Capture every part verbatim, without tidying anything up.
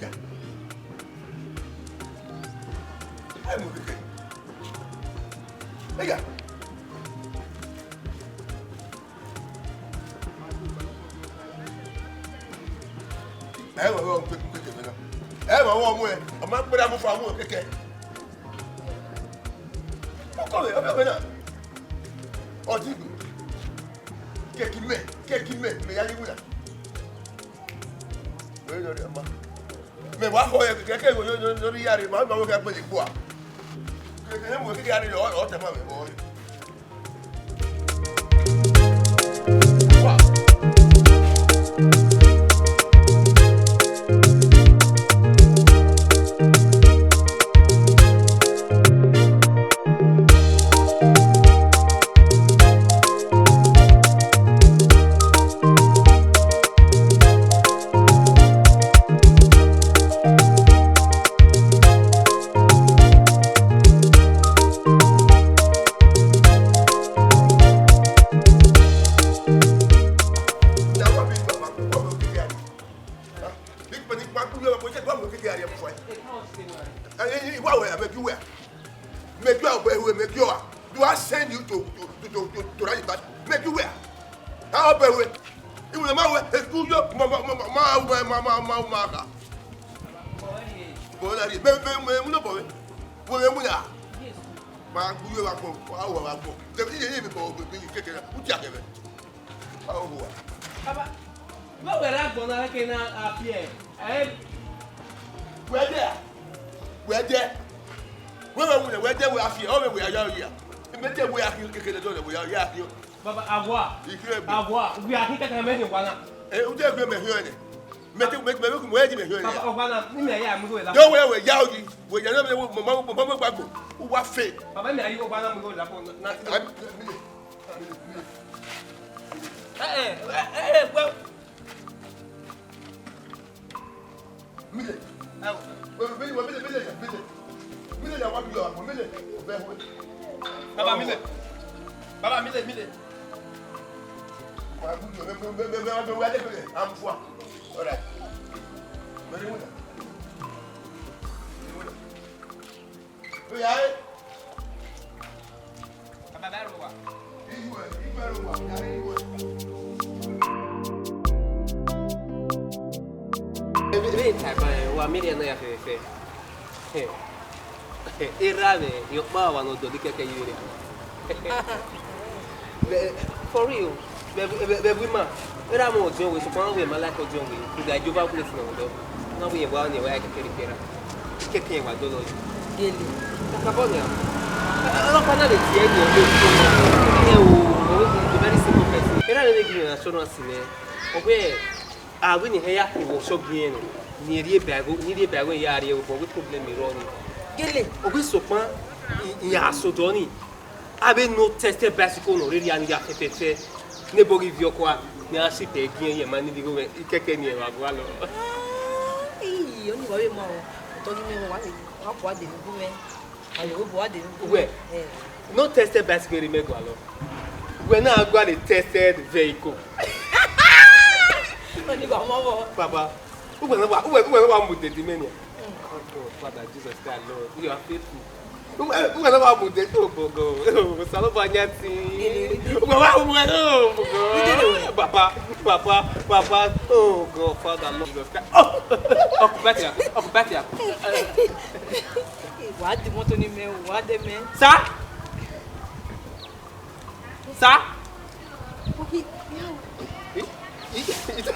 Ya. Ẹ mu kẹkẹ. Ẹ ya. Ẹ wẹ, wẹ, wẹ, wẹ, wẹ, wẹ, wẹ, ọ ma kpẹrẹ mu fa mu kẹkẹ. Ọkọ mẹ, ọkọ mẹ na. Ọdin. Kẹki mẹ, kẹki mẹ, mẹ ya ye wina. Wẹ yọ rẹ ma. Mẹ wa khọ ye kẹkẹ, kẹkẹ yo yo yo yo ya rre, ma ma wo kẹ gbele gbua. Kẹkẹ mu kẹkẹ ya rre, ọ ọ tẹ ma mẹ bọ. Wa wẹ, mẹ gi uwẹ. Mẹ gi uwẹ, mẹ gi uwẹ. Do I send you to to to to to to write that? Mẹ gi uwẹ. A ọ bẹ wẹ. Iwẹ ma wẹ, e ku yo, ma ma ma ma ma ma ma ma ma kha. Bọ na ri, mẹ mẹ mẹ mu no bọ wẹ. Wẹ mẹ mu na. Ma gu yo wa kpọ, wa wa wa kpọ. Te bi ye ye mi bọ, bi keke na. U ti a kẹ mẹ. Baba, vbe wẹ rre agbọn na ke na a fi ẹe? Wẹ dẹ, wẹ dẹ. Wẹ vbe wẹ, wẹ dẹ wẹ a fi ẹe, ọ vbe wẹ a ya ya. Mẹ te wẹ a khin keke dọlẹ wẹ a ya khin. Baba, a wa. I khin ẹgbe. A wa, wẹ a khin keke mẹ hin wa na. Eh, u de gbe mẹ hin ẹnẹ. Mẹ te mẹ mẹ mẹ di mẹ hin ẹnẹ. Baba, ọgba na, ni mẹ ya mu do la. Yo wẹ wẹ ya oyi. Wẹ ya na mẹ mo mo mo mo gbagbo. U wa fe. Baba, mẹ ayi ọgba na mu do la fo na. Eh, eh, eh, eh, well. Mide. Mide, mide, mide, mide. Mide, ya wa bi yo, mide. Be ho. Baba, mide. Baba, mide, mide. Wa bi yo, be, be, be, be, be, be, be, I'm fua. All right. Mide, mide. Mide. Vbe, vbe tagban wa miẹn na ya fẹfẹfẹ. Erha mwẹ, rhiọkpa wa ne ọ dọlọ kẹkẹ ye rre. Vbe, for real, vbe, vbe, vbe ẹvbo ima, erha mwẹ ọdiọn wẹ, sokpan wẹ ma like ọdiọn wẹ, rhunmwuda Jehovah Witness ne ọ dọ. Na wẹ wa ni wa ya kẹkẹ rhie erha. Kẹkẹ wa dọlọ yi. Gele. Kakabọ nia. Ọlọkpa na vbe tie ẹre, ọ vbe tie ẹre. Ẹ o, ọ vbe very simple person. Erha mwẹ vbe give me assurance nẹ, ọ wẹ, a wẹ ne ehẹn ya khin vbe ọsọgie nẹ, ne I rhie ba ẹvbo, ne I rhie ba ẹvbo ya rrie obọ, wẹ problem rrọọ ni. Gele. Ọ wẹ sokpan, I, I ya sodọ ni. Avbe no tested bicycle ne ọ rhirhi a ni ya fẹfẹfẹ, ne ebo ghi viọ kua, ne a si tẹ gi ẹn ye ma ni ligho mwẹ, ikẹkẹ ni ẹmwẹ gualọ. Ii, ọni wa vbe ma o, otọ ni mẹ wa vbe, wa kua de ni gu mwẹ, wa ye obo wa de ni gu mwẹ. Wẹ, no tested bicycle rhie mẹ gualọ. Wẹ na gualọ tested vehicle. Ọni wa mọ vbọ. Baba, uwẹ na wa, uwẹ, uwẹ na wa mu dede mẹ nia. Oh God, Father Jesus Christ, Lord, you are faithful. Uwẹ, uwẹ na wa mu dede, oh God, Osanobua yan ti. Uwẹ wa mu ẹre, oh God. Baba, Baba, Baba, oh God, Father, Lord Jesus Christ. Oh, ọkọ bẹtẹ, ọkọ bẹtẹ. Wa di mọto ni mẹ, wa de mẹ. Sa? Sa? Okay, yeah. Eh?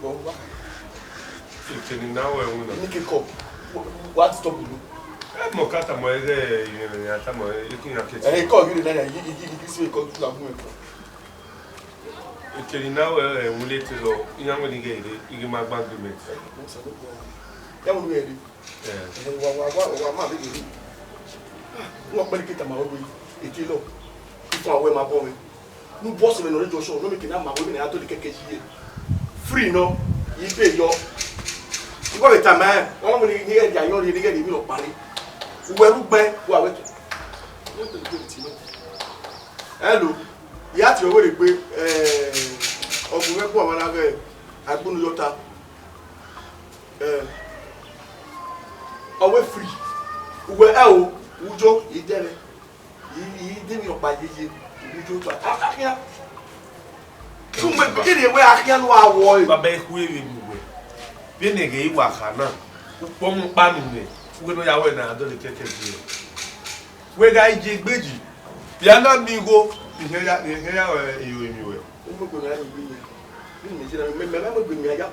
Bro, wa. Ekeni na wẹ ẹwu na. Ni ke kọ. Wa disturb mi. Ẹ mọ ka tama ẹghẹ ìrẹ̀rẹ̀ ya tama ẹghẹ kí n ya kẹtì. Ẹ kọ gidi na ya yi yi yi si kọ tu la mu ẹkọ. Ekeni na wẹ ẹwu le te lọ, iyan wẹ ni ghe ire, ighe ma gba agreement. Ẹ wẹ ni ghe ire. Ẹ. Ẹ, wa, wa, wa, wa ma vbe ghe. Wọ́n pẹ́ ní kí tama wẹ wẹ, ètí lọ. Ifun àwẹ̀ ma bọ́ mi. Nu boss mẹ nọ re Joshua, nọ mẹ ke na ma wẹ mẹ na ya dọlẹ kẹkẹ yi ye. Free nọ, ibe yọ. Igua vbe tama ẹ, ọ wẹ ni ni ẹdia yọ rhie ni ghe ni mi rọ kpare. Uwẹ ru gbẹ, wa wẹ. Hello. Ya tie wẹ rhe gbe, eh, ọgumwẹ gu ọmwa na ghẹ agbunu yọ ta. Eh, ọ wẹ free. Uwẹ ẹ o, ujo, idẹrẹ. I, i de mi ọkpa yeye, ujo ta. A, a khian. Sumẹ, kí ni wẹ a khian nu awọ ẹ? Baba, ikhu ẹ vbe mu wẹ. Vbene ghe wa kha na, ukpọmọ kpa nu nẹ, wẹ ne ọ ya wẹ na dọlẹ kẹkẹ je. Wẹ gha je egbe yi, bia na mi igho, I hẹ ya, I hẹ ya, eh, iyo emwi wẹ. Ugbegbe mẹ ya ye egbe yi. Vbene mẹ je na, mẹ, mẹ, mẹ mu egbe mẹ ya.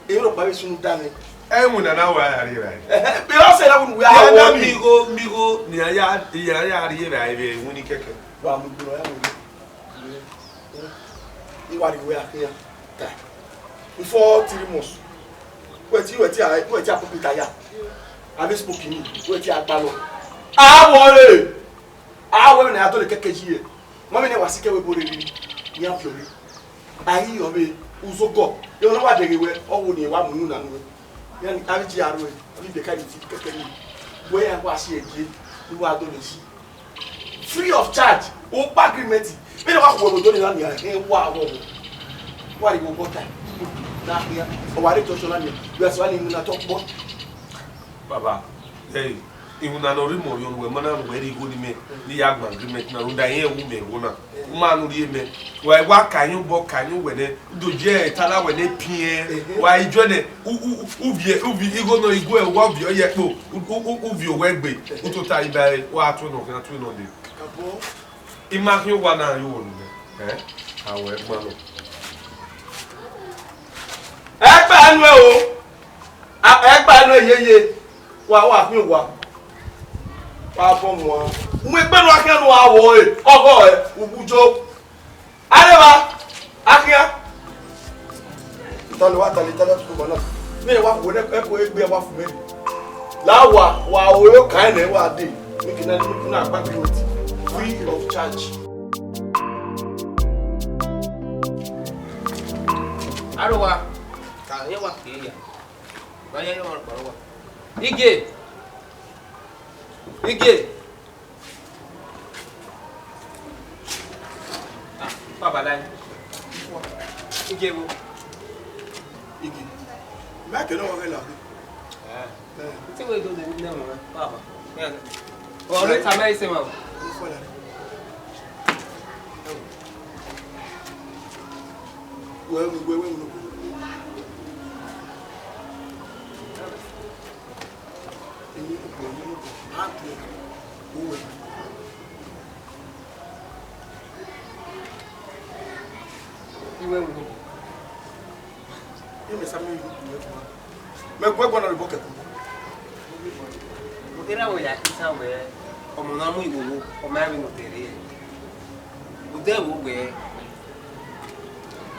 Emwi rhọkpa vbe sunu danmwẹ. Ẹmwẹ na na wa ya rhie rae. Ẹhẹ, bẹ ọ sẹ na wẹ ne uwẹ a wọ ni. Mi igho, mi igho, ne iran ya, iran ya rhie rae vbe iwinna kẹkẹ. Wa mu igbe ya wẹ. I wa rhie uwẹ a khian. Ta. Before three months. Wẹ ti, wẹ ti a, wẹ ti a pupita ya. Avbe spoki ni, wẹ ti a gbalọ. A wọ re. A wẹ ne a dọlẹ kẹkẹ yi ẹ. Ma vbe ne wa sikẹ wẹ ebo rre rri, iran viọ rre. A ghi yọ vbe uzogọ, emwi ne ọ wa dẹghe wẹ, ọ wo ne wa mu unu na nuẹn. Iran ni, avbe ji aro ẹ, avbe ibẹka ni ti kẹkẹ ni. Wẹ ya wa si ẹgie, ne wa dọlẹ si. Free of charge, okpa agreement. Vbene wa khuẹ vbe odọ ni na nia, ẹ wa wọ wọ. Wa rhie obọ ta. Na khian, ọ wa rre church na nia. Wẹ sẹ wa ni unu na tọ kpọ. Baba, hey, iwinna ne ọ rre imẹ ọriọna, wẹ ma na wẹ rhie igho ne imẹ, ne I ya gba agreement na, rhunmwuda irẹn wu mẹ igho na. U ma nu rhie mẹ. Wa, wa ka yan obọ, ka yan uwẹ nẹ, u do ye ẹre ta na wẹ ne piẹn. Ehe. Wa i juẹ nẹ, u, u, u viẹ, u viẹ igho nọ i guẹ, wa viọ ye ẹkpo, u, u, u, u viọ owẹ gbe, u tota iba ẹre, wa tuẹ nọ khian, tuẹ nọ dee. Abo. I ma khian owa na ye owẹ nuẹ, ẹ? A wẹ gban nọ. Ẹ gba nuẹ o. A, ẹ gba nuẹ yeye. Wa, wa khian owa. Wa bọ mua. Mu egbe nu a khian nu a wọ ẹ. Ọghọ ẹ, ugujo. Areva, a khian. Tale wa, tale, tale, tutu ma na. Mẹ wa khuẹ ne ẹko egbe wa fu mẹ. La wa, wa oro kan nẹ wa dee. Make una, make una back road. Free of charge. Arowa. Ka ye wa ke ya. Ba ya yo wa. Ige. Ige. Ah, Baba lai. Ige wo. Igi. Mẹ kẹ ne ọ ghẹ la. Eh. Eh. Iti we do de ne mo, Baba. Yeah. Ọ rre tama ise ma. Wẹ, wẹ, wẹ, wẹ. Eni ukpo, eni ukpo, a tu uwẹ. Iwẹ wo? Eni sa mi ru uwẹ tuma. Mẹ gu ẹguae na rre obọ kẹkan. Mo kere aro ya kisa wẹ, ọmọ na mu iwowo, ọmọ ya vbe ne otere. Odẹ wo wẹ.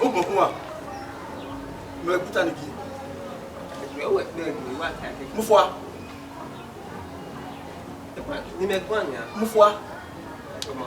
Obọ kua. Mẹ gu ta ni ki. Ẹgbẹ wẹ, ẹgbẹ wẹ, wa ta ke. Mu fua. Ẹgbẹ ni mẹ guan ya. Mu fua. Ọmọ.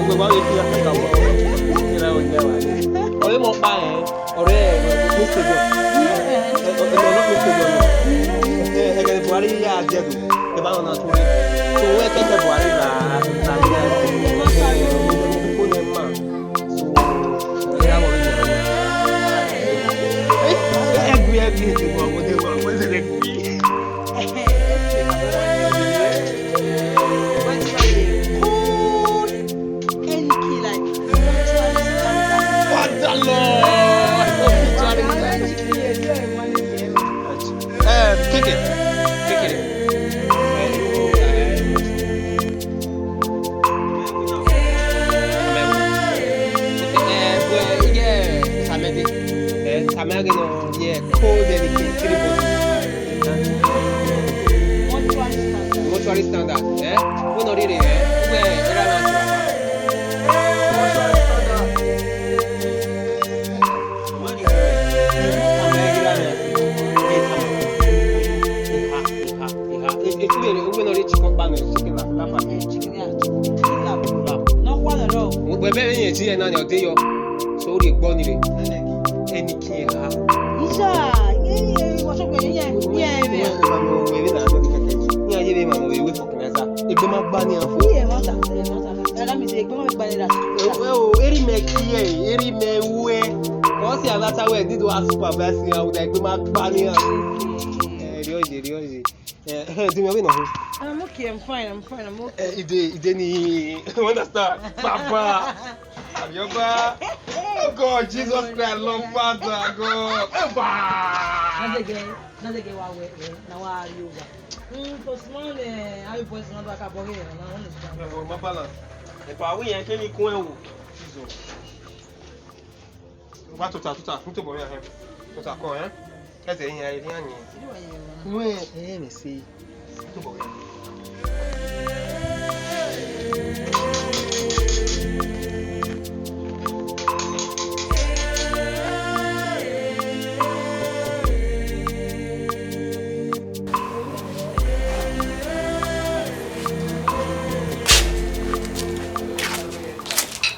Ugbẹn wa vbe fi ya kaka wọ. Kira o ya wa. Ọre mọ kpa ẹ, ọre ẹ, ẹ, Mr. John. Ẹ, ẹ, ẹ, ẹ, Mr. John. Ẹ, ẹ, ẹghẹ ne Buhari ya jẹ do, ẹ ma nọ na tu rre. So, wẹ kẹkẹ Buhari la, la ya, ẹ, ẹ, ẹ, ẹ, ẹ, ẹ, ma. So, ẹ ya wọ, ẹ, ẹ, ẹ, ẹ, ẹ, ẹ, Any key like Father Lord, obituary. Um, kick it, kick it. Eh, well, yeah, Samedi. Eh, Samedi, no, yeah, cold and it came three bottles. Mortuary standard. Mortuary standard, eh? Wẹ nọ rhirhi, eh? Wẹ, erha na tua. Mortuary standard. Wẹ ni, eh, Samedi, eh, Samedi. Eha, eha, eha. E, e, wẹ nọ rhirhi chicken kpa nẹ, chicken lap, lap, lap. Chicken lap, chicken lap. Nọ khuan nọ. Wẹ, wẹ, wẹ, yẹn ti yẹn na ni ọ de yọ. So, ọ rhie egbe ni rre. Ẹni khin eha. Isa, ye, ye, what's up, ye, ye, ye, ye. Iran ye vbe emwa ne ọ vbe ru fucking ẹza. Egbe ma gba ne iran fo. Iye, mata, eh, mata. That means egbe ma gba ne iran. Eh, oh, eri mẹ kie, eri mẹ wẹ. Ọ si a lata wẹ, need to supervise iran, egbe ma gba ne iran. Eh, rhie oye, rhie oye. Eh, eh, do me, wẹ nọ hẹ? I'm okay, I'm fine, I'm fine, I'm okay. Eh, ide, ide ni, you understand? Baba. Abioba. Oh God, Jesus Christ, Lord Father, God. Eva. Nade ge, nade ge wa wẹ, wẹ, na wa ri owa. Mm, to small, eh, how you boys not back up here, na understand. Eh, oh, my balance. If I win, can you come and Jesus. Wa tota, tota, mu tobọ yan hẹ. Tota kọ, eh? Ẹzẹ iran, iran ni. Wẹ, eh, me say.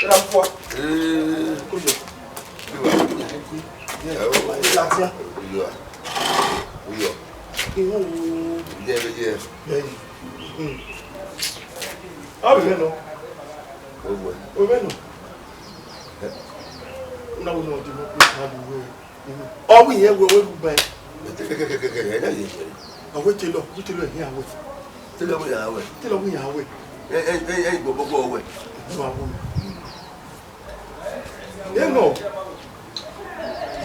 Era fua. Eh. Oye. Iwa. Iwa. Iwa. Iwa. Iye, iye. Iye. Mm. Ọ vbe nọ. Owẹ. Ọ vbe nọ. Eh. Una wo nọ di mo pe ka du we. Ọ wẹ iyẹn wẹ wẹ rugba. Kẹkẹkẹkẹkẹ, ẹ na ye. Ọ wẹ telọ, wẹ telọ ẹhin awẹ. Telọ wẹ ya wẹ. Telọ wẹ ya wẹ. Ẹ, ẹ, ẹ, ẹ, gbọgbọgbọ wẹ. Ẹ nọ.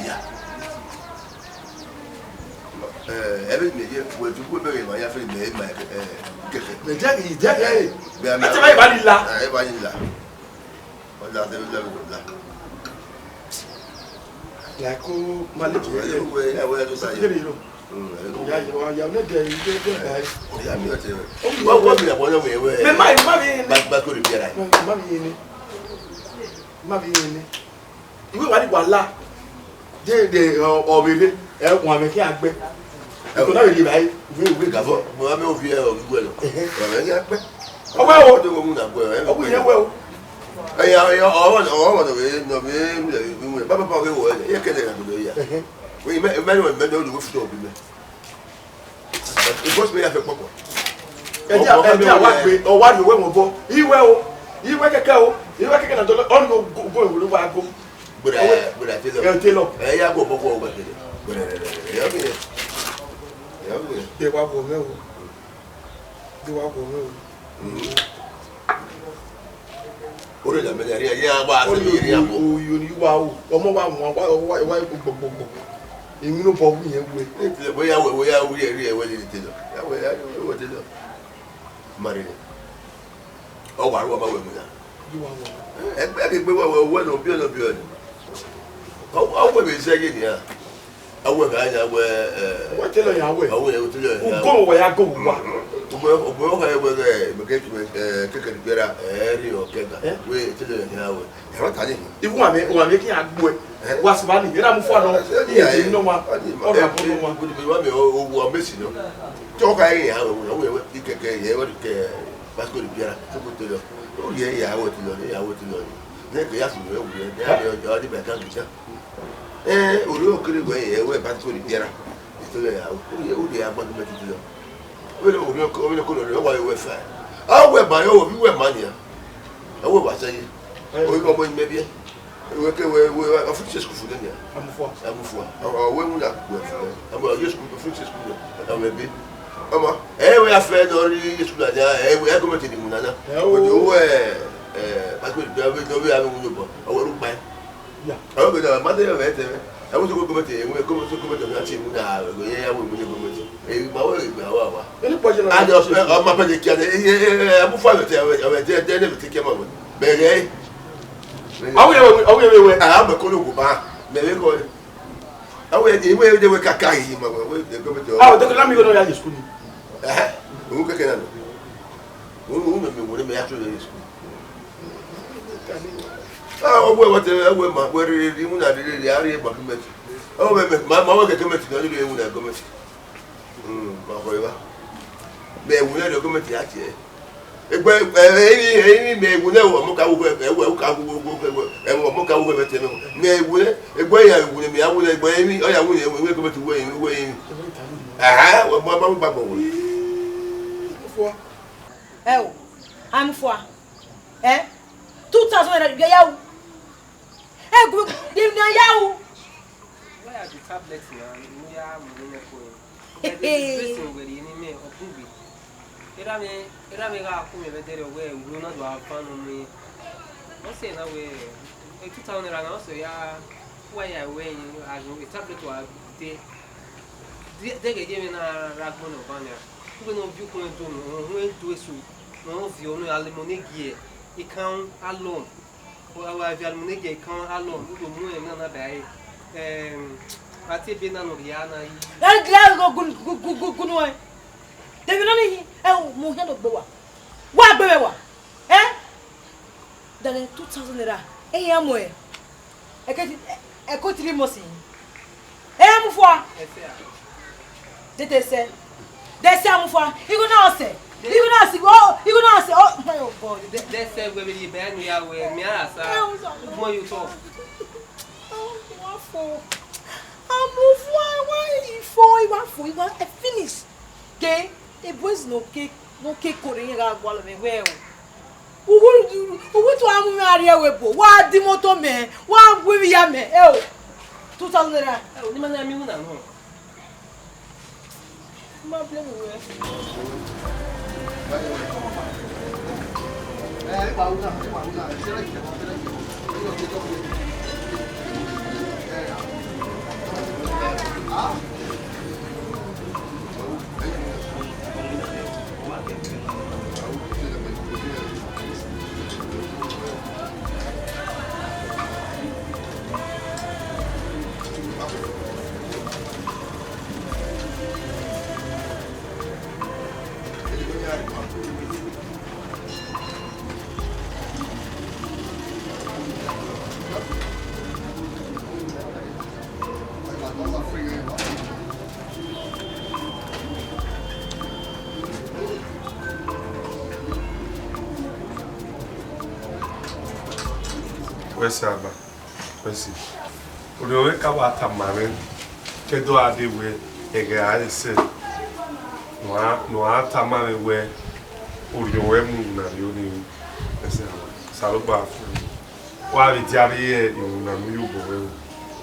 Iya. Eh, ẹ vbe mẹ ye, wẹ tu, wẹ bẹghe ma ya fẹ mẹ ma, eh, kẹkẹ. Mẹ jẹ, ẹ jẹ, ẹ. Mẹ, mẹ, ẹ tẹ ma ba ni la. Eh, ẹ ba ni la. Ọ da, ẹ vbe la, ẹ vbe la. Ya ko ma le jẹ. Ẹ, ẹ, ẹ, ẹ, ẹ, ẹ, ẹ, ẹ, ẹ, ẹ, ẹ, ẹ, ẹ, Ya, ya, ya, ne de, de, de, guy. Ọ ya mi ọtẹ. Wa, wa mi la, wa mi wẹ. Mẹ ma, ma mi ni. Ba, ba ko ri biara. Ma, ma mi ni. Ma mi ni. Iwe wa ni wa la. De, de, ọ, ọ vbe vbe. Ẹ, wan mẹ ke a gbẹ. Ẹ, ko na vbe di ba yi. Iwe, iwe. Gafọ, mo ma mẹ ovi ẹ, ovi wẹ lọ. Ẹhẹ. Wa mẹ ya gbẹ. Ọ wẹ o. Ọ de wo mu na gbẹ. Ọ wẹ yẹn wẹ o. Ẹ ya, ẹ ya, ọ, ọ, ọ, ọ, ọ, ọ, ọ, baba, baba, ọ wẹ, ẹ kẹdẹ ya do ya. Ẹhẹ. Wẹ, mẹ, mẹ, mẹ, mẹ, mẹ, mẹ, mẹ, Because me ya fẹ kpọkpọ. Ẹ jẹ́, ẹ jẹ́ àwa gbé, ọ wá rí owó ẹ̀wọ̀n bọ́. Iwẹ o, iwẹ kẹkẹ o, iwẹ kẹkẹ na dọlọ, ọ ní go, go, go, wa go. Gbẹdẹ, gbẹdẹ, télọ̀. Ẹ, télọ̀. Ẹ, ya go bọ́ kọ ọgbà télọ̀. Gbẹdẹ, gbẹdẹ, gbẹdẹ, ẹ, ya gbẹdẹ. Ẹ, ya gbẹdẹ. Ẹ wá wọ mẹ o. Ẹ wá wọ mẹ o. Ore la mẹ ya, ya wa se mi ri abo. Oyo ni wa o. Ọmọ wa wọn, wa, wa, wa gbogbogbò. Èmi ló bọ wí yẹn wẹ. Ẹ ti lẹ bóyá wẹ, bóyá wí ẹ rí ẹ wẹ lè tẹ lọ. Ya wẹ, ya wẹ tẹ lọ. Mari. Ọ wa ru ọba wẹ mu na. Ẹ gbẹ ke gbe wẹ, wẹ, wẹ no bi, no bi. Ọ, ọ wẹ be se ye ni a. Awẹ gha ya wẹ, eh, wẹ télọ̀ ya wẹ. Awẹ, wẹ télọ̀ ya. Ugo wẹ ya go wa. Ugo, ugo ha wẹ, eh, me ke, eh, keke ni gbera, eh, ri o kega. Eh? Wẹ télọ̀ ya wẹ. Ẹ wa ta ni. Iwu wa me, wa me ki a gbe. Eh? Wa si ba ni, era mu fua nọ. Eh, ni ya, eh, no ma. Ọ na bo no ma. Wa me o, o, wa me si nọ. Tọ ka ya wẹ, wẹ, wẹ, ikeke ye, wẹ ke, passport ni gbera, to ko télọ̀. O ye ya wẹ télọ̀, ya wẹ télọ̀. Ne ke ya fu wẹ, wẹ, ne ya, ya, ya, ni ba ka gita. Ẹ, orhiọn kere wẹ, ẹ, wẹ ba tiko ni biara. Ito ya, o ye, o ye agba gọọmenti tilo. Wẹ orhiọn, wẹ ko rẹ wa wẹ fa. A wẹ ba yo, wẹ ma nia. A wẹ wa sa ye. O ye ọmọ ni mẹ biẹ. Wẹ ke wẹ, wẹ, wẹ, a fu se school fu nia. Amufua. Amufua. A wẹ mu na wẹ fu. A wẹ ye school, fu se school. A wẹ bi. Ọmọ, ẹ wẹ afẹ nọ ri school na, ẹ wẹ gọọmenti ni mu na na. Ẹ o. O ye wẹ, ẹ, ba ko de wẹ, wẹ a mu ni bọ. A wẹ ru pa. Ya. Àwọn gbẹdẹ ma de yọ vẹ tẹ. Àwọn tó gbẹmọ tẹ, àwọn gbẹmọ tó gbẹmọ tẹ, àti ìmúdà rẹ, yẹ àwọn ìmúdà gbẹmọ tẹ. Èyí ma wọ ìgbà wà wá. Ẹni pọ̀ jẹ́ lọ. Àti ọ̀sẹ̀ ọmọ pẹ̀lú kí a dẹ, ẹ, ẹ, ẹ, mú fún àwọn tẹ, àwọn tẹ, tẹ, tẹ, tẹ, kí ẹ mọ̀ wẹ̀. Bẹ̀rẹ̀. Àwọn yẹn wẹ̀, àwọn yẹn wẹ̀. Àwọn mẹ̀kọ́ ló kò bá, mẹ̀rẹ̀ kọ́. Àwọn yẹn, ìwé, ìwé, ìwé kàkà yìí, mọ̀ wẹ̀, wẹ̀, gbẹmọ tẹ. Àwọn tó kọ́ lámì yóò lọ yá yìí sukùl ni. Ẹ̀hẹ́, òun kẹ̀kẹ́ náà lọ. Òun, òun mẹ̀mẹ̀ wọlé mẹ̀ yá tó yẹ sukùl. Ah, ọwọ́ ẹ wá tẹ, ẹ wẹ ma, wẹ rere ri, mu na rere ri, a ri ẹ ma gọọmenti. Ọ mẹ, mẹ, ma, ma wẹ kẹ gọọmenti na, ni ri ẹ mu na gọọmenti. Hmm, ma kọ ẹ ba. Mẹ wu nẹ gọọmenti a tiẹ. Egbe, ẹ, ẹ, ẹyin, ẹyin, mẹ wu nẹ, ọmọ ka wu, ẹ, ẹ, ẹ, ka wu, wu, wu, ẹ, ẹ, ọmọ ka wu, ẹ, tẹ mẹ. Mẹ wu nẹ, egbe ya wu nẹ, mẹ ya wu nẹ, egbe ẹyin, ọ ya wu nẹ, ẹ, ẹ, gọọmenti wu ẹyin, wu ẹyin. Aha, wẹ, ma, ma, ma, ma, wẹ. Ẹ o, Amufua. Ẹ? Two thousand naira, ya, ya o. Ẹ gu, ya, ya o. Where are the tablets now? Mo ya mo ni ko. Ẹ bẹ bẹ sin wẹrẹ ni mẹ ọkun gbe. Era mi, era mi gha ku mi vbe dẹrẹ wẹ ewuro na do a fan no mi. Ọ sẹ na wẹ, e two thousand naira na ọ sẹ ya, wa ya wẹ yin, a yin, e tablet wa de. De, de ghe ye mi na ra gbọn nọ ban ya. Ugbẹn ne ọ viọ ukpọn do nọ, ọ hu do eso, ne ọ viọ nọ, a le mọ ne gie, I kan alọ. Ọ wa viọ alọ ne gie, I kan alọ, u do mu ẹmwẹ na ba ẹre. Em, a te ebe na nọ rhia na yi. Ẹ gira go gun, gun, gun, gun, gun nuẹn. De vbe nọ ni? Two thousand naira. Eyan mu ẹ. Ẹ ke, ẹ ko three months. Eyan mu fua. Dede sẹ. Dede sẹ mu fua. Igho na sẹ. Igho na sẹ. Oh, igho na sẹ. Oh, oh God. Dede sẹ wẹ vbe ye bẹ nu ya wẹ mi a sa. Gbọn yo tọ. Wa fo. Amu fua wa ifo, iwa fo, iwa, e finish. Ke, e boys no ke, no ke kore yen gha gualọ mwẹ wẹ o. Uwu, uwu tu amu mwẹ a rrie ẹvbo ebo, wa di moto mẹ, wa gu ivbi ya mẹ, ẹ o. Two thousand naira. Ẹ o, ne ima na miẹn iwinna nọ. Ma blame wẹ. Wẹ sẹ, Aba. Wẹ sẹ. Orhiọn mwẹ ka wa tama mwẹ, ke ẹdẹ ọre a dee wẹ ẹghẹ a re sẹ, ne uwa, ne uwa tama mwẹ wẹ orhiọn ruẹ mu na rrie ọnii. Wẹ sẹ, Aba. Osanobua fo. Wa vbe dia rrie iwinna ne u ye obọ ruẹ o.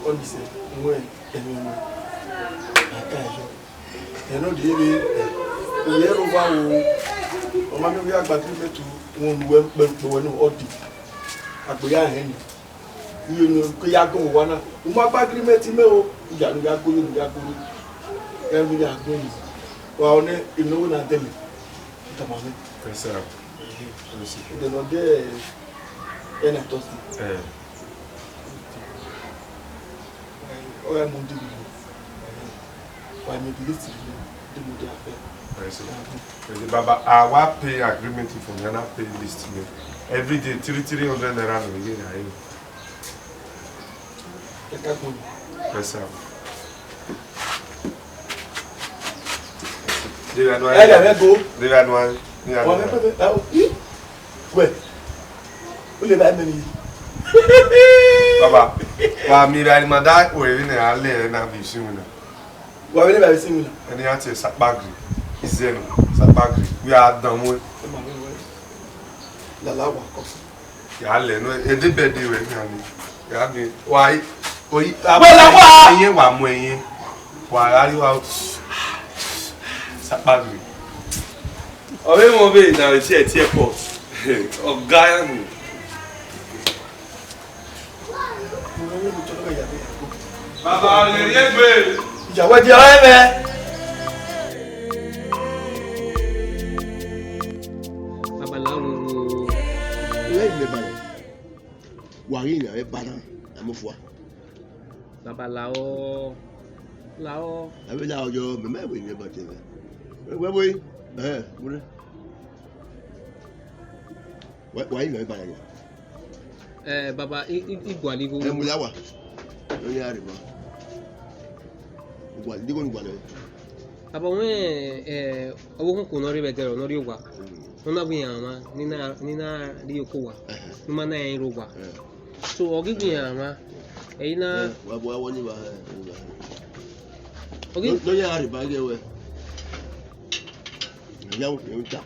Ọnii sẹ, wẹ ẹmwẹ wẹ, a ta ẹyọ. Ẹn, ọ dee vbe, ọ rhie ẹre ova o, ọ ma miẹn wẹ a gba agreement, wọn ne uwẹ kpẹrukpẹ wẹ nọ, ọ dee. Agbọn ya hẹn ni. Uye ne ke ya gọ owa na, u ma gba agreement mẹ o, u ya ne u ya goro, u ya goro. Ẹ ne u ya goro. Wa ọ nẹ, emwi ne ọ wẹ na dẹ mẹ, u tama mwẹ. Yes, sir. Ẹdẹ ne ọ dẹ, ẹ na Thursday. Eh. Ọ gha Monday vbe, wa miẹn list vbe, de Monday afẹ. Yes, sir. Baba, a wa pay agreement for me, na pay list me. Every day, three, three hundred naira no, yeah, yeah. Ẹ ka gbọn. Yes, sir. Ẹ lẹ mẹ go. Wẹ, u lele ba mẹ ni. Baba, wa mi ra ni ma da wẹ vbene a lẹ na vbe isinmwi na. Wa vbene ba vbe isinmwi na. Ẹni a tie Sakpagri, izẹ nọ, Sakpagri, we a dan mu. Lala wa kọ. Ya lẹ nọ, edebẹde wẹ nian ni. Ya ni, wa, oyi, wẹ la wa. Iye wa mu ẹyin. Wa gha ri wa Sakpagri. Ọ vbe mwẹ ọvbehe ne a vbe tie ẹre tie airport. Ọ ga ya nu. Baba, rhie egbe. Ìyàwó ẹ di ọ̀rẹ́ mẹ. Babaláwo. Ìyá ìlẹ̀ balẹ̀. Wà á rí ìyàwó ẹ bá náà, àmọ́ fún wa. Babaláwo. Láwo. Àbí láwo jọ, mẹ̀mẹ́ ìwé ìyẹn bá tẹ̀lé. Wẹ́wẹ́, ẹ̀hẹ́n, wúrẹ́. Wa, wa yi lọ iba ya. Eh, baba, i, i, i gualọ igho. Ẹ mu ya wa. Ó yá rè wá. Ó gualọ, igho ni gualọ. Baba, wẹ, eh, ọvbokhan ne ọ rre vbe ẹdẹrriọ, ne ọ rrie owa. Mm. Ne ọ na wẹ iran mwa, ne I na, ne I na rrie oko owa. Ẹhẹn. Ne ima na rẹn rre owa. Ẹhẹn. So, ọ ghi wẹ iran mwa, ẹ i na. Eh, wa bu awọ ni wa, eh, wa. Ọ ghi. No, no, ya rè ba ghe wẹ. Ya wo, ya wo ta.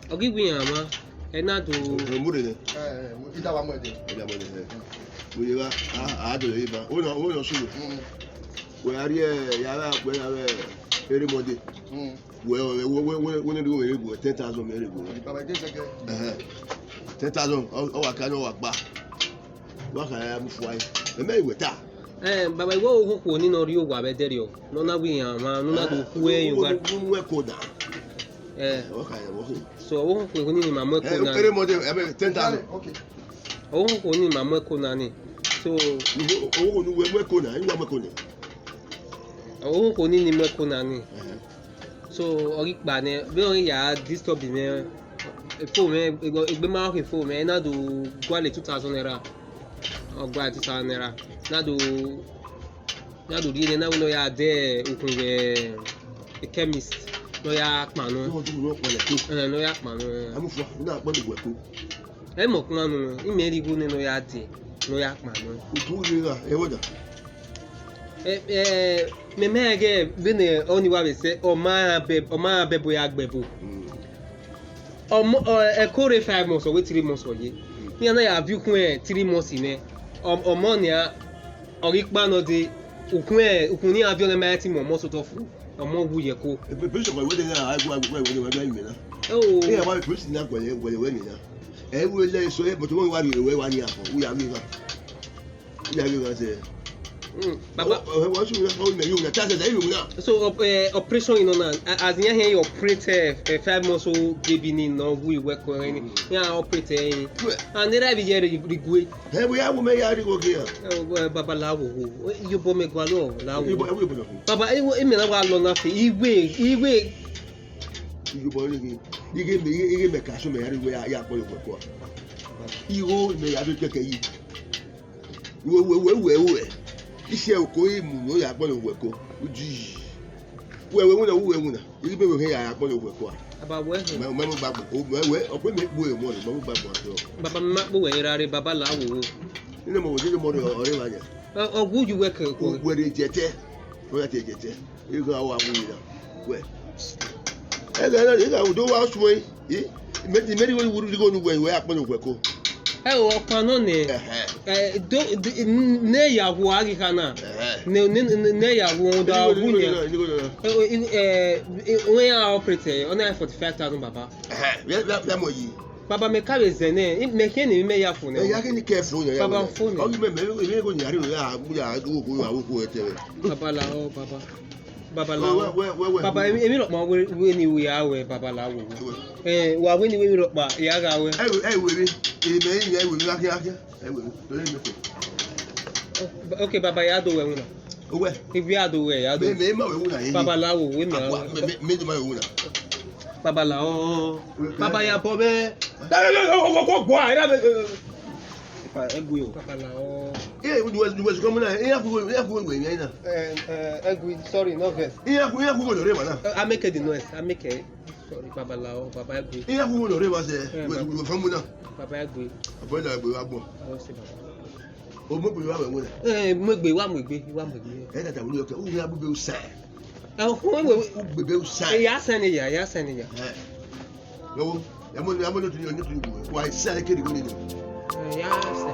Ọ ghi wẹ iran mwa, ẹ na do. Ẹ mu rre nẹ. Ẹ, ẹ, mu, I da wa mu ẹdẹ. I da mu ẹdẹ, ẹ. Mu ye gha, a, a do ye ba. Wo nọ, wo nọ sunu. Mm. Wẹ a rrie, ya gha, wẹ ya vbe ere Monday. Mm. Wẹ, wẹ, wẹ, wẹ, wẹ, wẹ ne do wẹ ere gu, ten thousand mẹ ere gu. Baba, ide sẹkẹ. Ẹhẹn. Ten thousand, ọ, ọ wa ka nọ wa gba. Wa ka ya mu fua yi. Mẹ mẹ iwẹ ta. Eh, baba, iwẹ ọvbokhan okhuo ni ne ọ rrie owa vbe ẹdẹrriọ, ne ọ na wẹ iran mwa, ne ọ na do khu ẹre owa. Mu ẹko na. Eh. Ọ ka ya wọ. So, ọvbokhan okhuo ni ma mu ẹko na. Eh, ere Monday, ẹ bẹ ten thousand. Okay. Ọvbokhan okhuo ni ma mu ẹko na ni. So, ọvbokhan ni wẹ mu ẹko na, I wa mu ẹko na. Ọvbokhan okhuo ni ni mu ẹko na ni. Ẹhẹn. So, ọ ghi kpa nẹ, vbene ọ ghi ya disturb mwẹ, Phone mwẹ, egbe ma khin phone mwẹ, na do gualọ two thousand naira. Ọ gualọ two thousand naira. Na do, na do rhie nẹ, na wẹ ne ọ ya de ukhunmwu vbe chemist, ne ọ ya kpan nọ. Ẹhẹn, ne ọ ya kpan nọ. Ẹ mẹ ọkpa nọ, imẹ rhie igho nẹ ne ọ ya de, ne ọ ya kpan nọ. Ẹ, ẹ, mẹ ma rẹn ghẹ vbene ọni wa vbe sẹ, ọ ma rẹn abẹ, ọ ma rẹn abẹ ẹbo ya gbe ẹbo. Ọmọ, ọ, ẹko rre five months, ọ wẹ three months ọ ye. Iran na ya viọ ukhunmwu three months nẹ. Ọ, ọmọ nia, ọ ghi kpa nọ dee, ukhunmwu, ukhunmwu ne iran viọ nẹ ma rẹn te mu ọmọ sotọ fu, ọmọ wu ye ẹko. Ebe, ebe sọkọ wẹ de na, a gua, a gua, wẹ de wẹ de ime na. Ẹ o. Ẹ wa ebe si na guẹlẹ, guẹlẹ wẹ ni na. Ẹ wẹ lẹ eso, ẹ, but wẹ wa rhie wẹ wa ni afọ, u ya miẹn gha. Ya ghi gha sẹ. Mm, baba. Ọ, ọ, ọ, ọ, ọ, mẹ yo na, ta sẹ, sẹ yo na. So, op-, eh, operation, you know, now, a-, as in, he operate, eh, eh, five months old baby ni nọ, wi wẹ ko, eh, ni. Mm. Ya operate, eh. Well. And they have here the, the way. Hey, we have women here, we go here. Eh, oh, eh, baba, la wo wo. Eh, you bo me gua lo, la wo. You bo, you bo lo. Baba, eh, wo, eh, me na wa lo na fi. Iwe, iwe. You bo ni. Ige me, ige, ige me ka so me ya ri we ya, ya kpo yo ko. Igho me ya do keke yi. Wẹ, wẹ, wẹ, wẹ, wẹ. Isi ẹre oko i mu ne ọ ya gbọnọ wẹ ko. Uji. Wẹ, wẹ, wẹ, wẹ, wẹ. I ghi be wẹ khin ya, ya gbọnọ wẹ ko a. Baba wẹ khin. Mẹ, mẹ, mẹ, gba gbọ. O, mẹ, wẹ, ọ kpe mẹ gbe mọ rẹ, mẹ, mẹ, gba gbọ. Baba, mẹ ma kpe wẹ ra rre, baba la wo wo. Nene mọ wẹ, nene mọ rẹ, ọ, ọ rre wa nia. Ọ, ọ wu ju wẹ kẹ ko. Wẹ rre jẹtẹ. Wẹ ya te jẹtẹ. Igho a wa wu ira. Wẹ. Ẹghẹ na, igho a do wa suẹn. I, mẹ, mẹ rhie igho ne uwẹ, wẹ a kpẹn wẹ ko. Ẹ o, ọkpa nọ nẹ. Ẹhẹn. Ẹ, do, do, ne ya wu a ghi kha na. Ẹhẹn. Ne, ne, ne, ne ya wu da wu nia. Ẹ, ẹ, ẹ, wẹ ya operate, ọ na forty-five thousand baba. Ẹhẹn. Vẹ, vẹ, vẹ mọ yi. Baba, mẹ ka vbe zẹ nẹ, mẹ khian ne mẹ ya fo nẹ. Ẹ ya khin ne kẹ fo nẹ. Baba, fo nẹ. Ọ ghi mẹ, mẹ, mẹ, mẹ, ya rhie ya, ya, wo ko, ya wo ko, ẹ tẹ. Baba la, ọ, baba. Baba la, ọ. Wẹ, wẹ, wẹ, wẹ. Baba, emwi, emwi rhọkpa wẹ, wẹ ne I ya wẹ, baba la wo. Wẹ. Eh, wa wẹ ne I wẹ emwi rhọkpa, I ya gha wẹ. Ẹ wẹ, ẹ wẹ vbe, emẹ, ẹ wẹ vbe, gha khian, gha khian. Ẹ wẹ vbe, tore mẹ ko. Okay, baba, ya do wẹ wuna. Owẹ. Ibi a do wẹ, ya do. Mẹ, mẹ ma wẹ wuna, eh. Baba la wo, wẹ mẹ. Akwa, mẹ, mẹ, mẹ do ma wẹ wuna. Baba la, ọ. Wẹ, wẹ. Baba ya bọ mẹ. Da, da, da, ọ, ọ, ọ, ọ, gua, ẹ da, ẹ, ẹ. Ipa, ẹ gui o. Baba la, ọ. Ẹ, wẹ, wẹ, wẹ, come on, ẹ, ẹ, ẹ, ẹ, ẹ, ẹ, ẹ, ẹ, ẹ. Eh, eh, ẹ gui, sorry, no vex. Ẹ, ẹ, ẹ, ẹ, ẹ, ẹ, ẹ. Eh, I make the noise, I make it. Sorry, baba la, ọ, baba ẹ gui. Ẹ, ẹ, ẹ, ẹ, ẹ, ẹ. Eh, wẹ, baba. Wẹ, wẹ, come on. Baba ẹ gui. Baba ẹ gui, wa gbọ. Ọ sẹ baba. O mu egbe wa wẹ wẹ. Eh, mu egbe, wa mu egbe, wa mu egbe. Ẹ tata wulu yọ kẹ, u ya bu be usa. Ẹ, u mu egbe. U gbe be usa. Ẹ ya sẹ ne ya, ya sẹ ne ya. Ẹ. Lọ́wọ́, ya mo, ya mo no tu yo, no tu yo. Wa isa le kedi wele ni. Ẹ ya sẹ.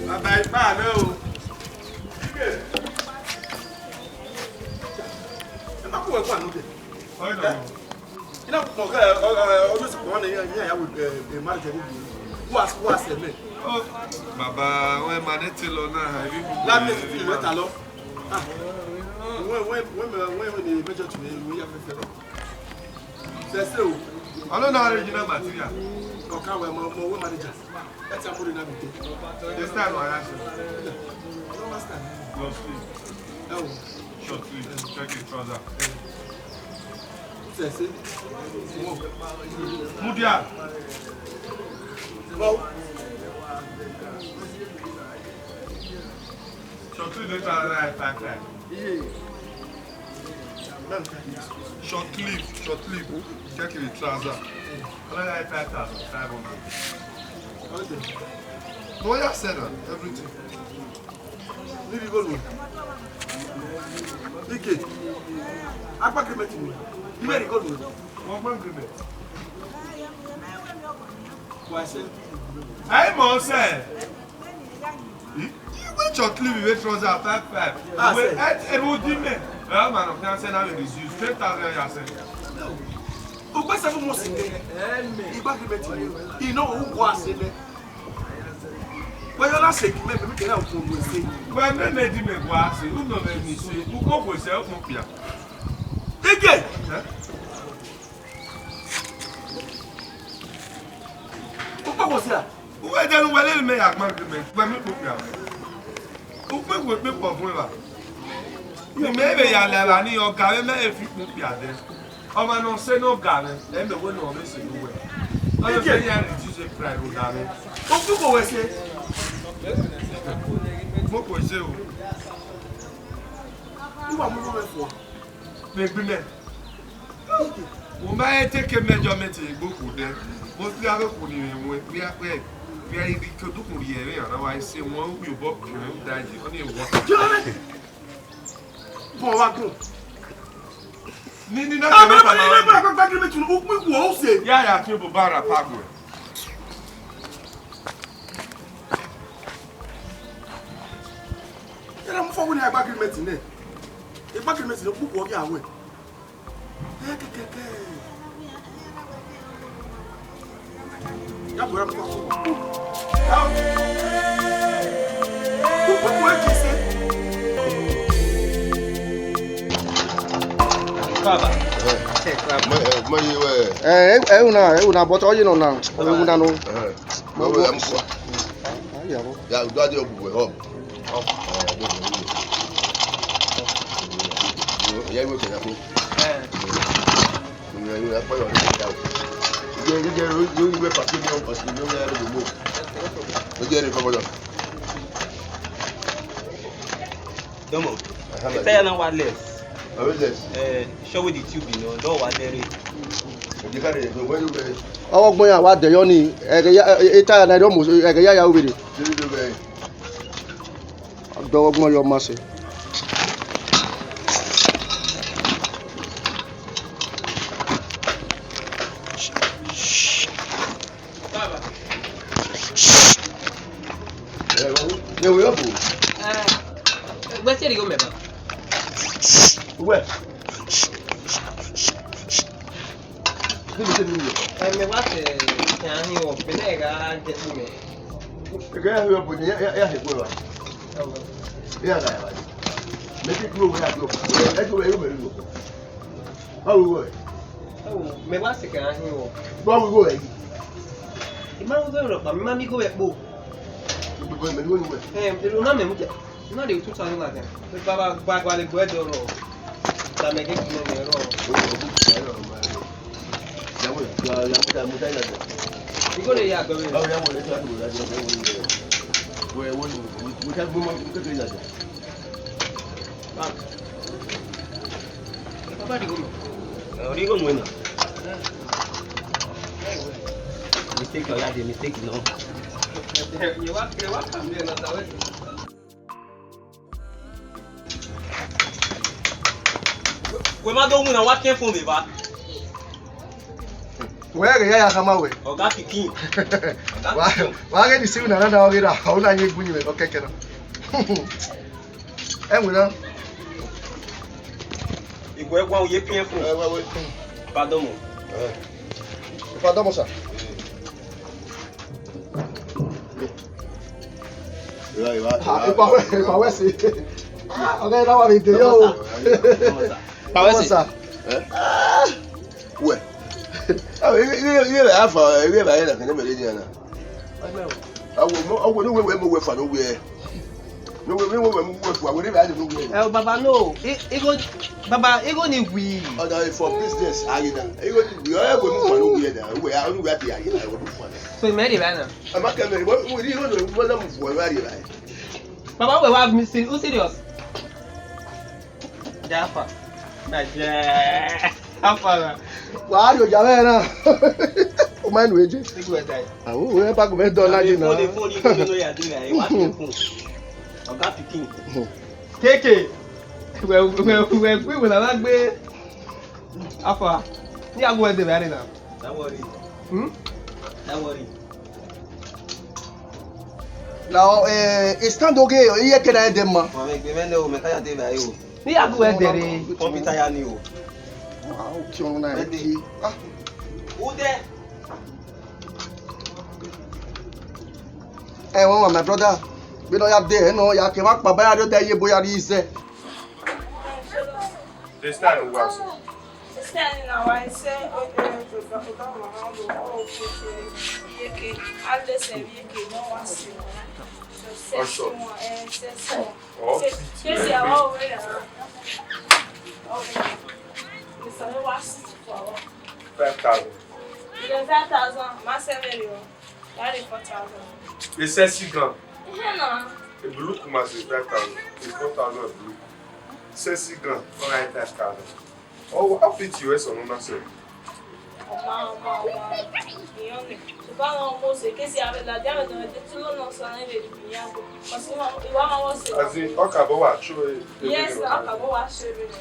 Baba ipa mẹ o. Ẹ ma ku wẹ kua nọ dẹ. Ina ku kpọn kẹ, ọ, ọ, ọ, ọdún sọkpọn ne iran, iran ya wẹ, ẹ, ẹ, marriage ẹre. Wa, wa sẹ mẹ. Ọ, baba, wẹ ma ne te lọ na, ebi bu. La mi fi wẹ ta lọ. Ah. Wẹ, wẹ, wẹ, wẹ, wẹ, wẹ ne mẹjọ tu ne, wẹ ya fẹfẹ lọ. Sẹsẹ o. I don't know original material. Ọka wẹ mọ, mọ wẹ manager. That's a good enough. This time I ask you. Long sleeve. Oh. Short sleeve. Check it, trouser. Sẹsẹ. Mudia. Wow. Short sleeve, they try to hide five five. Short sleeve, short sleeve. Check the trouser. Another five thousand five hundred. No, ya said that. Everything. Níbi góòlù. Ike. Akpa agreement ni. Ibẹ̀ ni góòlù. Wọ́n gbọ́ agreement. Wà á ṣe. Ẹ mọ̀ ọ́ sẹ́. Iwe short sleeve, iwe trouser, five five. Ah, iwe sir. Et, et vous dites, mais, euh, man, on fait un scénario de ten thousand ya sẹ. O gbe seven months in there. Igba agreement ni. Ino u gua se le. Wẹ yọ na se ki mẹ, mẹ kẹrẹ o ko wẹ se. Wẹ mẹ mẹ di mẹ gua se, u nọ mẹ ni se, u ko wẹ se, u ko pia. Ige. Eh? U ko wẹ se a? Uwẹ dẹrẹ uwẹ lele mẹ ya gbẹn mẹ, wẹ mi kpokpia. Ukpikpu ekpikpu ọvun evba. Imẹ vbe ya la evba ni, ọga vbe mẹ e fi kpokpia dẹ. Ọmwa ne ọ sẹ ne ọga mwẹ, ẹ mẹ wẹ ne ọ vbe sẹ ne uwẹ. Ọ vbe ya reduce pride rhunmwuda mwẹ. Ukpikpu wẹ sẹ. Mo kpe sẹ o. Uwa mu mwẹ fua. Vbe egbe mẹ. Wo ma he take measurement egbe okhuo dẹ. Mo si avbe okhuo ni mwẹ wẹ, via wẹ, via iri ke odukun rhie ẹre, a na wa sẹ wọn, ubi obọ kẹrẹ, u da ye, ọ ni wọ. Bọ wa gun. Ni, ni na kẹmẹ pa na. Ba agreement, ukpikpu ọ sẹ. Ya, ya fi obo ba ra pa gu. Yẹrẹ mu fọwọ́ ne a gba agreement nẹ. I gba agreement nẹ, ukpukpu ọ ghi a wẹ. Ẹ kẹkẹkẹ. Ya bọ ra mu fọwọ́. Ukpukpu ẹ ti sẹ. Baba. Ẹ, ẹ, ẹ, ẹ, una, ẹ, una, but ọ ye nọ na. Ẹ, una nọ. Ẹ, wẹ, wẹ, ya mu fua. Ah, ah, ya, bro. Ya, do ade ogbugbe, hub. Hub. Eh, do ogbugbe. Ya, iwe kẹrẹ fo. Eh. Ya, ya, ya, pa yo, ya. Ye, ye, ye, ye, ye, iwe pati ni, o pati ni, ya, ya, ya. Ye, ye, ye, come on. Domo. Aha, ita ya na wa less. Always less. Eh, show with the tube, you know, do wa dere. Oje ka de, do where you be? Ọwọ gbọn ya wa dẹ yọ ni, ẹghẹ ya, e, e, ita ya na almost, ẹghẹ ya ya uvbe re. Dere do be. Dọwọ gbọn yọ ma sẹ. Ẹ, wẹ, wẹ, wẹ, wẹ, wẹ. Eh, wẹ sẹ righo mẹ ba. Wẹ. Ẹ, mẹ wa sẹ, ẹ, ahin wọ, bẹlẹ ẹ gha jẹ kpo mẹ. Ẹ gha ya hẹ ọbọ, ya, ya, ya hẹ kpo ẹvba. Ẹ gha ya ba. Mẹ te kuro wẹ ya do. Ẹ, ẹ, ẹ, ẹ, ẹ, ẹ. Báwo wọ ẹ? Ẹ wo, mẹ wa sẹ kẹ ahin wọ. Báwo wọ ẹ? Ẹ ma wẹ rọkpa, mẹ ma miẹn igho wẹ kpo. Gbogbo ẹmẹ ni wẹ. Ẹ, ẹ, ẹ, ọ na mẹ mu dia. Ọ na de two thousand naira. Baba, gba, gba, le gbe ẹdẹ ọrọ. Samẹ gege mẹ rọ. Igho ne ya gbẹ vbe. Baba, righo mu. Ẹ, righo mu na. Mistake, ọ ya de mistake nọ. Wẹ ma do winna, wa khian phone vbe evba. Wẹ ghe ya ya khama wẹ. Ọga pikin. Wa, wa ghe ni si winna na na ọ ghe ra, ọ na ye gbu ni wẹ nọ kẹkẹ na. Ẹ winna. Igwe gua ye P F. Ẹ, wẹ, wẹ. Pardon mo. Ẹ. Pardon mo, sir. Ipa wẹ, ipa wẹ si. Ah, ọgá yẹn náà wà mí dé yọ o. Ipa wẹ si. Sir. Ẹ? Wẹ. Awo, iye, iye, iye, afa, iye, ba yẹn na kẹnẹ mẹ lé ni ana. Awo, mo, awo, ni wẹ, wẹ, mo wẹ fa, no wẹ. No wẹ, wẹ, wẹ, mo wẹ fa, wẹ, ni ba ni no wẹ. Eh, baba, no. I, igho, baba, igho ni wi. Ọ̀dà for business, aye na. Igho ni wi, ẹ wẹ mu fa, no wẹ na. Wẹ, a, no wẹ ati aye na, wẹ mu fa na. So, mẹ de ba na. Ama kẹ mẹ, wẹ, wẹ, igho ni wẹ na mu fa, wẹ, aye na. Baba, wẹ wa mi si, u serious? Jafa. Na je. Afa. Wa ri oja vbe na. O ma nu eje. Take your time. Awo, we ba go me do na je na. Phone, phone, you no ya do ya. Wa phone. Oga pikin. Keke. We, we, we, we, we na gbe. Afa. Ni agbo ede vbe na. Don't worry. Hmm? Don't worry. Now, eh, stand oge, iye kena ede ma. Wa me gbe me ne o, me ka ya de vbe o. Ni ya gu ede re. Pump it ya ni o. Wow, ki onu na re ki. Ah. Ude. Eh, wan, wan, my brother. Vbene ọ ya de, eh, nọ, ya ke mwa kpa ba ya rrie odẹ ye ebo ya rrie ize. This time, we was. This time, now, I say, eh, eh, eh, eh, eh, eh, eh, eh, eh, eh, eh, A lẹ sẹ vbe eke ne ọ wa sẹ. Sẹ si wọn, ẹ, sẹ si wọn. Ọ, sẹ si a wa wẹ ya. Ọ, sẹ wa si fo. Five thousand. Ilẹ five thousand, ma sẹ vbe rriọ. That is four thousand. E sexy gan. Ihe na. E blue kuma say five thousand. E four thousand blue. Sexy gan. All right, five thousand. Oh, how fit you is on una sir? Ọma, ọma, ọma. Iyọn ni. Ṣùgbọ́n àwọn ọmọ ṣe kése àwẹ̀ làdí àwẹ̀ náà ẹ̀dẹ̀ tí ló náà sọ náà ìwé ìbí yá gbọ́. Ọ̀sìn wọn, ìwà máa wọ́n ṣe. As in, ọkà bọ̀ wà true. Yes, ọkà bọ̀ wà ṣe rẹ̀.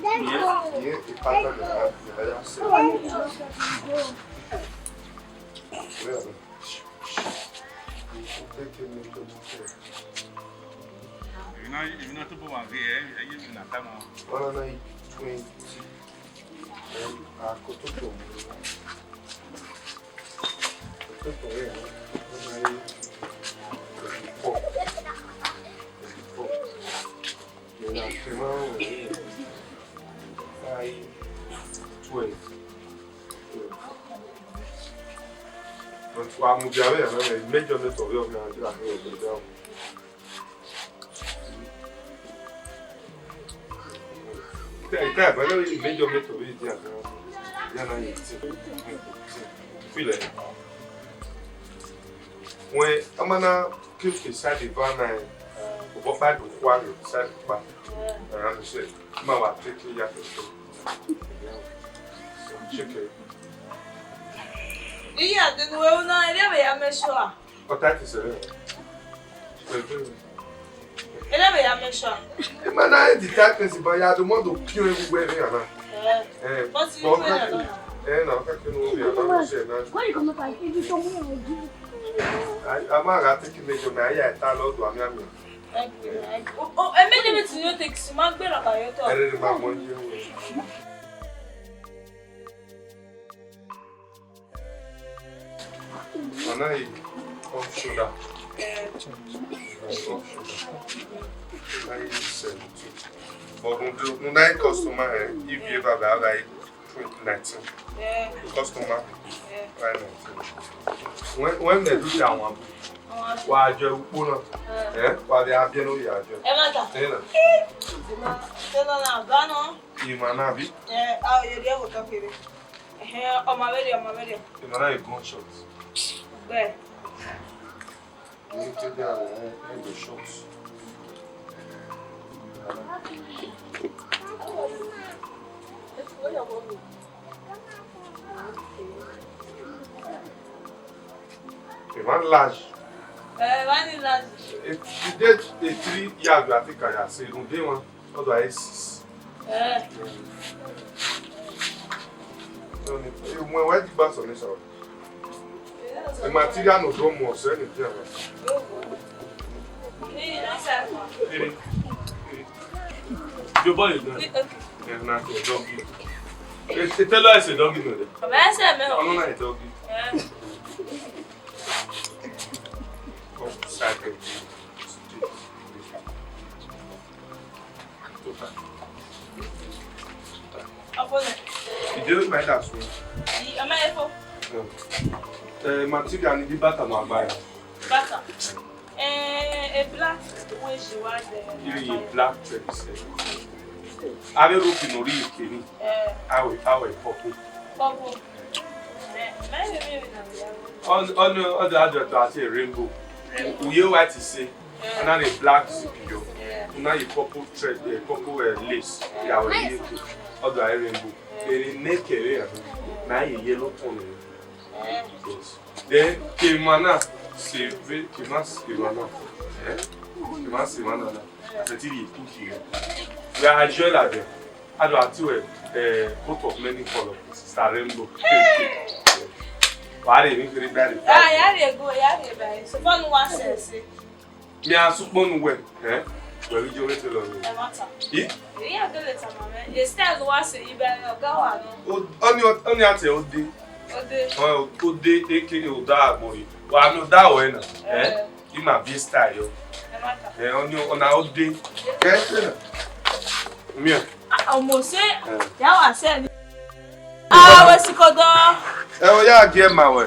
Iye, iye, ìpátá ni a, ni a yà sẹ. Where are they? Èmi náà, èmi náà tó bọ̀ wà gé ẹ, ẹ yé mi nà ká mọ́. One hundred twenty. Ẹ, àkótó tó mú. Àkótó tó rẹ̀, one hundred twenty-four. Twenty-four. Ìyẹn la fi máa ń wẹ̀ ní five twelve. But wa mu dia vbe ya na, major method vbe ọmọ ya dia vbe ọmọ ya. Ita, ita, ba lo major method vbe dia na. Ya na yi ti. Feel it. Wẹ, a ma na keep the side the van na, obọ kpa do khua rẹ side kpa. Ẹran mi sẹ, ma wa take ya kẹkẹ. Check it. Iya, denu we una area we ya make sure. Ọ ta ti sẹ rẹ. Ere vbe ya make sure. Ima na e di type person, but ya do mo do pion egbe vbe ana. Eh. Eh, but you but know that. Eh, na ka kinu vbe ana mo se na. Where you come from? If you come here, I'll give you. Ai, a ma gha take me jo me, ai, ai, ta lo do ami ami. Thank you. Oh, oh, e me de me ti yo take si ma gbe ra ba yo to. Ere ma mo yi o. Ana yi off shoulder. Eh. Off shoulder. Ana yi seventeen. But we do, we na customer, eh, if you ever buy, like, twenty nineteen. Yeah. Customer. Yeah. Right nineteen. When, when they do that one, wa jẹ ukpo na. Eh, wa de abie no ya jẹ. Ẹ má ta. Ẹ na. Ẹ má ta. Ẹ má ta. Ẹ má ta. Ima na bi? Eh, a o ye rie wo to kere. Ẹhẹn, ọmọ vberriọ, ọmọ vberriọ. Ima na e gunshot. Gbe. Ni te dia, eh, eh, the shot. Ima large. Eh, ima ni large. E, e de e three yard, I think I say, rhunmwuda emwa. Ọdọ a six. Eh. Wẹ wa digba sọ ne sọ. The material no do more, sir, ni dia. Your boy is not. Yeah, na doggy. It, it tell us a doggy no. Baba ẹ sẹ mẹ o. Ọnọ na doggy. Eh. Upside down. Ọfọnẹ. Ìdí ó máa ń dà sùn. Ì-, ọmọ ẹ fọ. Eh, material ni bí bàtà máa gbá ya. Bàtà. Eh, a black wey she was there. Iri ye black thread sẹ. Ave rope no ri ke ni. Eh. Awe, awe purple. Purple. Eh, mẹ mi mi na ya. On, on, on the other to say rainbow. Uye white is say. Ana re black zip yo. Una ye purple thread, eh, purple, eh, lace. Ya we ye ke. Ọdọ a rainbow. Ere ne kere ya. Na ye yellow tone. Yes. Then kemana save, kema kemana. Eh? Kema kemana na. Ase ti ye pink here. We are joy la de. Ado ati we, eh, coat of many color. Sister rainbow. Wa re mi kere da re. Ah, ya re go, ya re ba. So far no one sense. Mi a sukpọn nu wẹ, eh? Wẹ vbe ijo vbe te lọ ni. Ẹ ma ta. I? Èyí àgbélé ta màmá ẹ. Èsì àgọ́ wá sí ibẹ̀ ọ̀gá wà nù. O, ọni, ọni àti ẹ, o de. O de. Ọ, o de, eke, o da agbọn yi. Wa mi o da ọ ẹ na. Eh? I ma bi style yo. Ẹ ma ta. Eh, ọni, ọna o de. Kẹ ẹ na. Mi ẹ. Ah, ọmọ ṣe. Eh. Ya wà sẹ́ni. Ah, we si kodo. Ẹ o ya gi ẹ ma wẹ.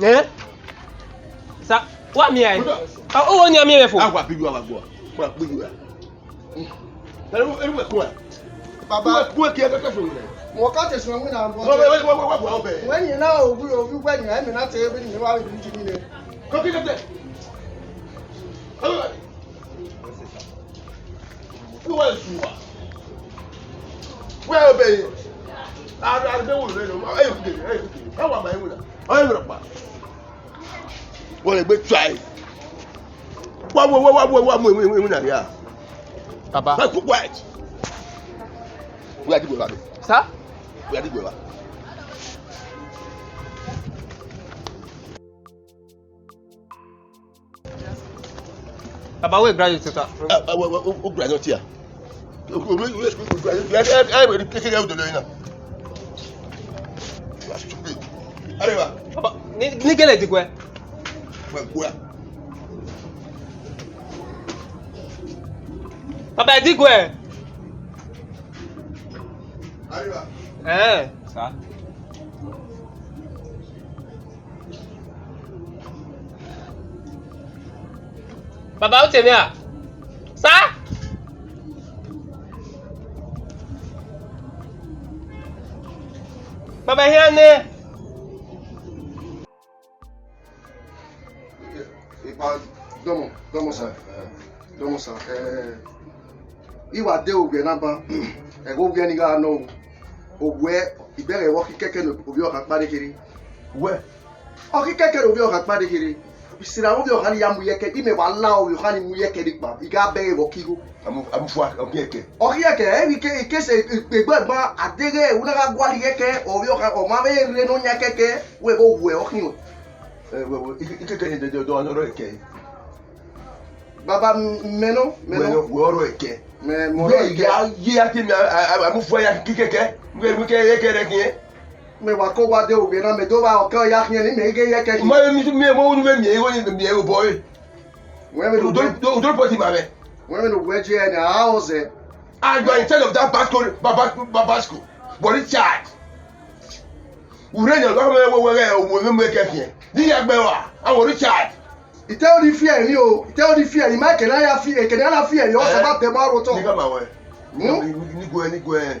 Eh? Sa, wa miẹn ẹre? Ọ, ọ, wo ni a miẹn mwẹ fo? A wa bi yu a wa guan. Wa bi yu a. Ẹrú, ẹrú wẹ kua. Baba. Wẹ kua kí ẹ kẹkẹ fún mi. Mo ka te sun ẹwìn na bọ. Wẹ, wẹ, wẹ, wẹ, wẹ, wẹ, wẹ. Wẹ ni na owu, owu wẹ ni, ẹ mẹ na te, wẹ ni wa wẹ ni ji ni nẹ. Kọ kí ẹ tẹ. Wẹ wẹ su wa. Wẹ obẹ yẹn. A, a, bẹ wo lẹ yọ. Ẹ yọ kike, ẹ yọ kike. Ẹ wa ma ẹ wẹ na. Ẹ wẹ na pa. Wọ́n lè gbé try. Wá wá wá wá wá wá mú ìwé ìwé ìwé nàní à. Baba. Wá kú quiet. Wíwá dìgbò wa mi. Sir? Wíwá dìgbò wa. Baba, wẹ graduate, sir. Ẹ, ẹ, wẹ, wẹ, o, o graduate ya. O, o, o, o, o graduate. Ẹ, ẹ, ẹ, ẹ, ẹ, kékeré ọdọ lóyún náà. You are stupid. Arẹwà. Baba, ni, ni gele diguẹ. Wẹ gbua. Baba, ẹ diguẹ. Arẹwà. Ẹ. Sir. Baba, u te mwẹ a? Sa? Baba, hian nẹ. Ipa, dọmọ, dọmọ sa, dọmọ sa. Eh, I wa de ovbiẹ na ban, ẹghẹ ovbiẹ ni gha nọ, owẹ, I bẹghe vbe ọ khin kẹkẹ ne ovbi ọkhan kpa dekherhe. Wẹ? Ọ khin kẹkẹ ne ovbi ọkhan kpa dekherhe. Sirra ovbi ọkhan ni ya mu yẹkẹ, imẹ wa la ovbi ọkhan ni mu yẹkẹ ni kpa, I gha bẹghe vbe ọ khin igho. Amu, amu fua, ọ khin ẹkẹ. Ọ khin ẹkẹ, ẹ vbe ke, ke sẹ egbe ma, a deghẹ u na gha gualọ yẹkẹ, ovbi ọkhan, ọ ma vbe rre ne ọ yan kẹkẹ, wẹ vbe owẹ, ọ khin. Ẹ, wẹ, wẹ, I, I kẹkẹ ni dọdọ, dọdọ, dọdọ ẹkẹ. Baba, m-, mẹ nọ, mẹ nọ. Wẹ, wẹ ọrọ ẹkẹ. Mẹ, mẹ ọrọ ẹkẹ. Wẹ ya, ye ya ke mi, a, a, a, a mu fua ya ke kẹkẹ. Wẹ, wẹ kẹ, ye kẹ rẹ khian. Mẹ wa ko wa de ovbiẹ na, mẹ do vba ọkẹ ya khian ni mẹ i ghe ye kẹ. Ma mi, mi, mo unu vbe miẹn igho ni, miẹn igho bọ re. Wẹ mẹ do, do, do, do put him away. Wẹ mẹ do wẹ je ẹnẹ, a ọzẹ. And you are in charge of that Basco, ba, ba, ba, Basco. But Richard. Ure ni, wa wẹ, wẹ, wẹ, wẹ, wẹ, wẹ, wẹ, kẹ khian. Ni ya gbẹ wa, a wẹ Richard. Ite odi fi ẹre ni o, ite odi fi ẹre, ima ekene a ya fi, ekene a na fi ẹre, ọ sẹ ba tẹ ma ro otọ. Ni ka ma wẹ. Hmm? Ni, ni, ni guẹ, ni guẹ.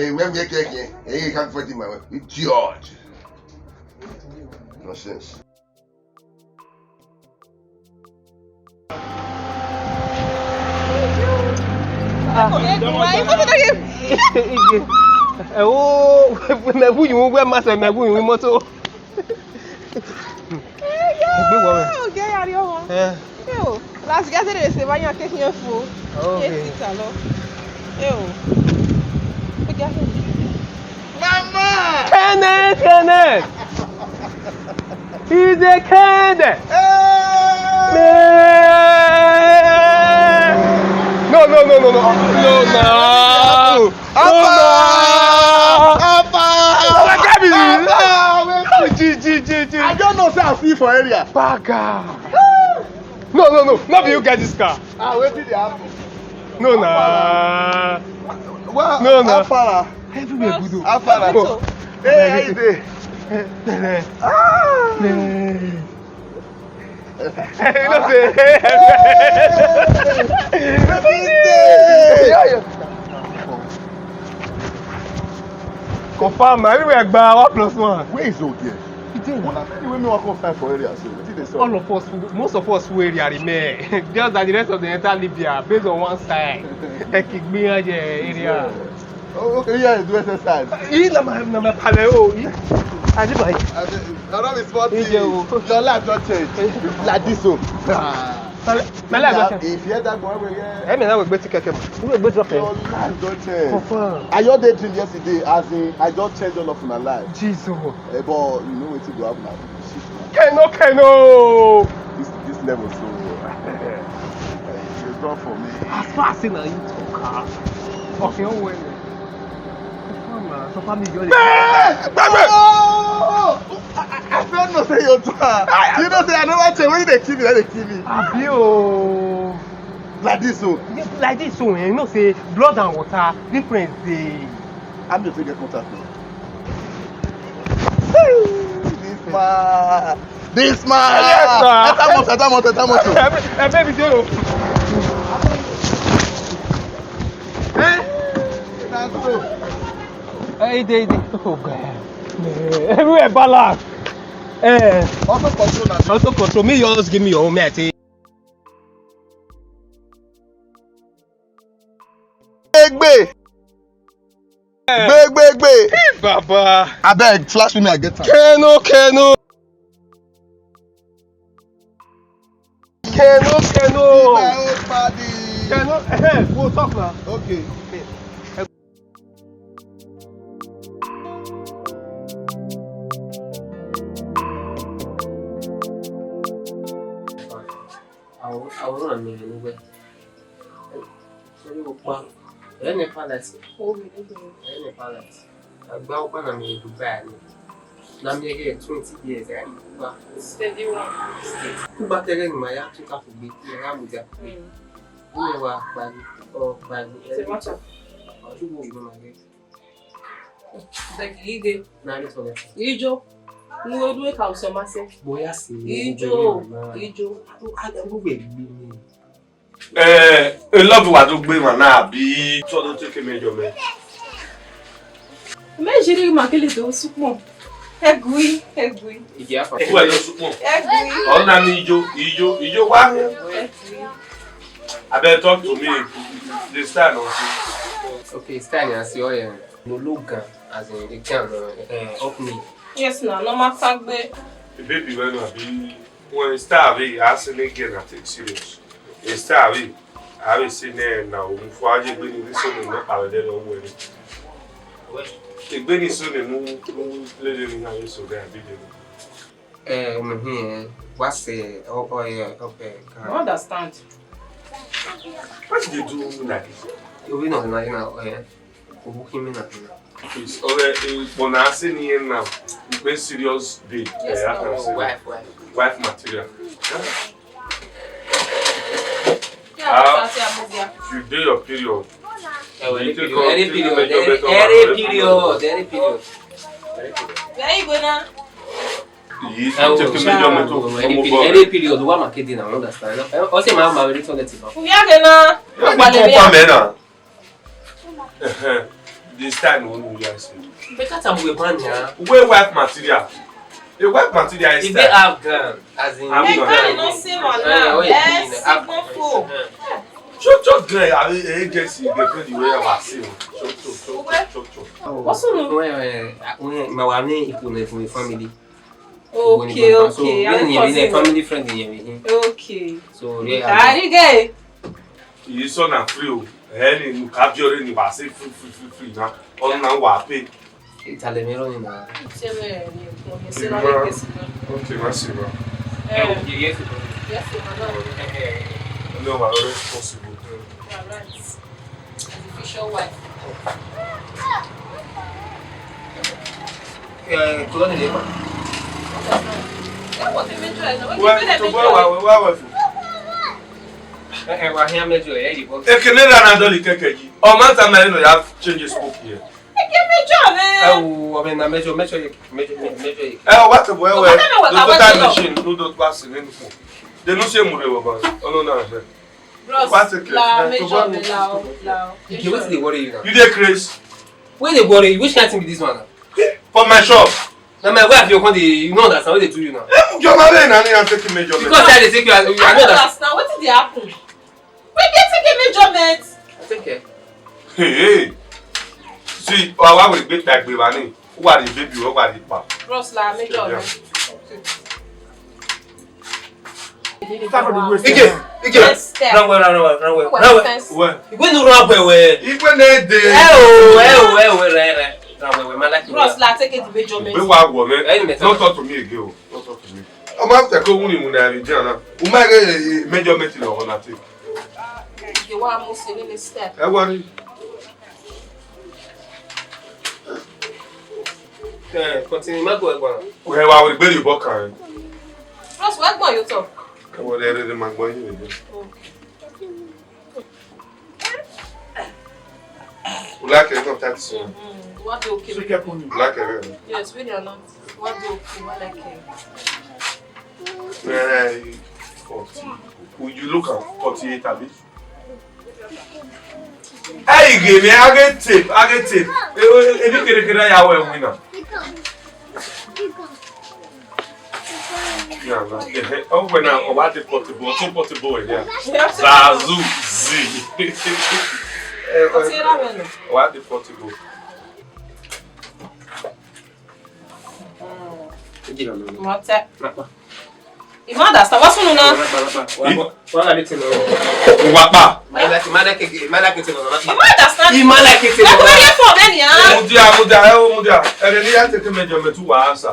Eh, wẹ miẹn kẹkẹ, eh, can't fight him, my wife. Idiot. Nonsense. Ah. Ẹ wo, mẹ wu yu wẹ ma sẹ mẹ wu yu moto. Egbe wọ mwẹ. Ogie ya rrie ọmwa. Eh. Eo, last guy dey save iran ke khian fo. Okay. Yes, it's a lot. Eo. Ogie ya. Mama! Kenneth, Kenneth! He's a Kenneth! Hey! No, no, no, no, no. No, no. Alpha! No, no. Alpha! Alpha! Alpha! Wait, G, G, G, G. I just know say I see you for area. Baga. No, no, no. No be you get this car. Ah, wetin dey happen? No, na. Well, no, na. How far? Everywhere good o. How far? Oh. Hey, how you dey? Ah! Hey. You know say. Confirm, na. Everywhere gba one plus one. Where is Ogie? He dey. Una tell me wey me wan come find for area so. Wetin dey sup? All of us, most of us wey area remain. Just that the rest of them enter Libya based on one side. Ekigbiyan area. Oh, okay, yeah, do exercise. He na my, na my pale o. He, I dey by. I dey, I no be small thing. He dey o. Your life don change. Like this o. Ah. My life don change. If you hear that boy, we hear. Eh, me na we gbe ti keke. We gbe drop. Your life don change. Confirm. I just dey dream yesterday, as in, I just change all of my life. Jesus. Eh, but you know wetin go happen now? Keno, Keno! This, this level so, it's done for me. As far as say na you talk, ah. Okay, oh well. Confirm na, confirm me, you dey. Hey! Gbagbe! Oh! I, I, I feel no say you do am. You know say I never tell when they kill me, they kill me. Abi o. Like this o. Like this o, eh, you know say blood and water difference dey. How do you take get contact now? This man. This man. Yes, sir. Enter motor, enter motor, enter motor. Eh, baby, dey o. Eh? Na so. Eh, e dey, e dey. Oh God. Eh, everywhere balance. Eh. Auto control na. Auto control. Me, you just give me your own, me, I take. Egbe. Gbe, gbe, gbe. Hey, Baba. Abeg, flash me, I get am. Keno, Keno. Keno, Keno. See my old paddy. Keno, eh, we'll talk now. Okay. Àwòrán mi rè níbẹ̀. Orí ọkpa. Ẹ ní palace. Ẹ ní palace. Àgbà ọkpa na mi Dubai ni. Na mi ẹgẹ twenty years, ẹ ní pa. Steady one. Steady. Nígbà tẹ́lẹ̀ ni màá yá tún ká fún gbé, ẹ yá mú jà. Mm. Ní ẹ wà pàdé, ọ pàdé. Ṣé mọ́tò? Ọdún wo ìlú màá yẹ? Bẹgì yìí dé. Na ní sọ̀rọ̀. Ijo. Ní ọdún ẹ̀ka ọ̀sẹ̀ máa ṣe. Bóyá sì ni. Ijo. Ijo. Agbègbè gbé mi. Eh, e love wa do gbe ma na bi. So do take me jo me. Me jiri ma kele do sukpọn. Egui, egui. Igi afa. Who are you sukpọn? Egui. Ọna ni ijo, ijo, ijo wa. Egui. Abeg talk to me. The style na. Okay, style ya si oya. No look am as in the can, uh, up me. Yes na, no matter gbe. The baby well na be. When star we, I say again, I take serious. A star we, I will say ne na o mu fo aje gbe ni so ni na pa de lo we. Egbe ni so ni mu, mu play de ni na so de abi de. Eh, me here. What's eh, oh, oh, yeah, okay. I understand. What did they do like this? You know, na, na, eh, who him na, na. Please, okay, eh, but now I say ni now. Very serious babe. Yes, eh, I no, can say wife, wife. Wife material. Yeah, ah, that's what I'm here. You do your period. Eh, well, any period, any period, any period, any period. Where you go now? Yes, eh, you take a measurement of any period, any period. What am I kidding? I understand. Eh, also, my mama really told it to me. Who you gonna? What do you want, man? This time, we will ask you. Better time we ban ya. We wife material. A wife material is. If they have gun, as in. Have gun. They can't even see one now. Eh, oh, yeah, eh, yeah, have gun for. Chop, chop, girl, I mean, eh, just you get the way I was saying. Chop, chop, chop, chop, chop, chop. What's wrong? Well, well, uh, well, my wife, if you know, from the family. Okay, okay. So, family friend in here. Okay. So, yeah. Very good. Iyi sọ na free o. Ẹhẹ ni, ne u ka viọ re ni wa sẹ free, free, free, free na. Ọna na wa pay. Italẹ mwẹ rọ ni na. Italẹ ni o, o se na le kesi na. Okay, ma se na. Eh, yes, yes, ma na. Eh, eh. No, wa responsible. You are right. Artificial wife. Eh, kúrò nílé pa. Ẹ wọ ti mẹjọ ẹ náà. Wẹ, to bọ wa, wẹ, wa, wẹ. Eh, eh, wa hian mẹjọ ẹ, ẹ yìí bọ. Ekene ra na dọlẹ kẹkẹ yi. Ọmọ ta ma eno ya change spoke here. Eke mẹjọ mwẹ. Ẹ wo, ọmọ na mẹjọ, mẹjọ ye, mẹjọ, mẹjọ ye. Ẹ, wa to bọ ẹ wẹ. Ọmọ na mẹjọ, the total machine, no do pass in any form. They no say mu re wa ba. Ọnọ na he. Bros, la, eh, mẹjọ mwẹ, la o, la o. Ige, wetin dey worry you now? You dey craze? Wetin dey worry you? Which kind thing be this one now? For my shop. Na my wife you come dey, you no understand wetin dey do you now. Eh, your mother na ni take measurement. Because I dey take you, I no understand. Wetin dey happen? We dey take a measurement. I take care. Hey, hey. See, wa wa we gbe dagbe wa ni. Who are the baby? Who are the pa? Bros, la mẹjọ mwẹ. Ige, Ige. Yes, sir. Run well, run well, run well, run well. Well. Igwe nu run well well. Igwe na de. Eh o, eh o, eh o, right, right. Run well well, man like. Bros, la take the measurement. We wa wo me. Eh, no talk to me again o. No talk to me. Ọmọ after ko wuni mu na ri jana. U ma ge measurement lọ na take. Ige wa mo se ni step. Ẹ worry. Eh, continue, ma gbọ ẹgbọn. Wẹ wa wẹ gbere bọ kan. Bros, wa gbọ yo tọ. Ẹ wọ dẹ rere ma gbọ yin. U like it, not that soon. Mm-hmm. What do okay? You like it, really? Yes, really a lot. What do okay? What like it? Eh, forty. Will you look at forty-eight, abi? Hey, give me, I get tape, I get tape. Eh, eh, eh, kere kere ya we wina. Yeah, man. Eh, eh, oh, when I, oh, what the portable, two portable, yeah. Zazu Z. Eh, eh, what the portable? Mọtẹ. You don't understand. What's going on now? Wa pa. You don't understand. Ẹ wá yẹ fún ọ̀bẹ nìyà. Mudia, mudia, ẹ wo mudia. Ẹ lè ní yà tètè mẹjọ mẹtu wà á sà.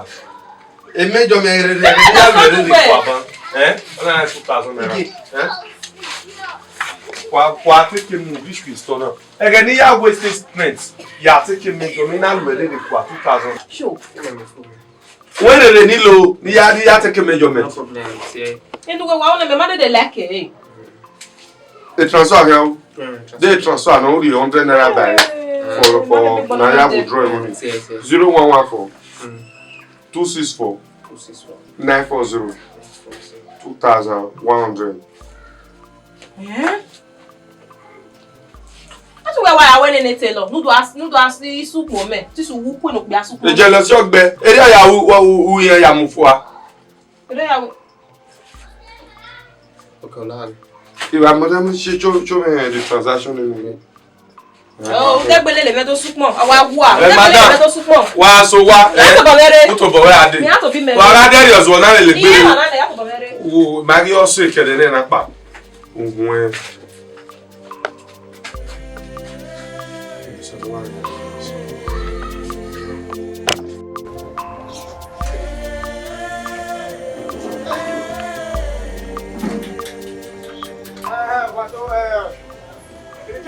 Ẹ mẹjọ mẹ rẹ rẹ rẹ yà lọ rẹ lè kó àbá. Ẹ? Ọ̀nà two thousand naira. Ẹ? Kwa, kwa teke mu this week store now. Ẹ gẹ ni ya waste this print. Ya teke mẹjọ mẹ na lọ rẹ lè kó two thousand. Sure. Wẹ rere ni lo, ni ya, ni ya teke mẹjọ mẹ. No problem, yeah. Inu we wa one me ma de like e. E transfer here o. Yeah, transfer. They transfer no only hundred naira by for, for Naira withdrawal money. Yes, yes. Zero one one four, two six four, nine four zero, two thousand one hundred. Eh? That's why, why I went in a tailor. Nudo as, nudo as the soup moment. This will cook no be a soup. The jealousy of be. Area ya u, u, u, ya mu fua. Area ya u. Okay, now. If I'm madam, she show, show me the transaction in the. Oh, u te gbele le vbe do sukpọn. Awa gua. Eh, u te gbele le vbe do sukpọn. Wa so wa. Ya to bọ vbe re. U to bọ vbe ade. Ya to bi mẹ. Wa ra de yọ zuọ na le gbe. Iye wa na le ya to bọ vbe re. Wo, ma gi ọsẹ kede ne na pa. Uhun.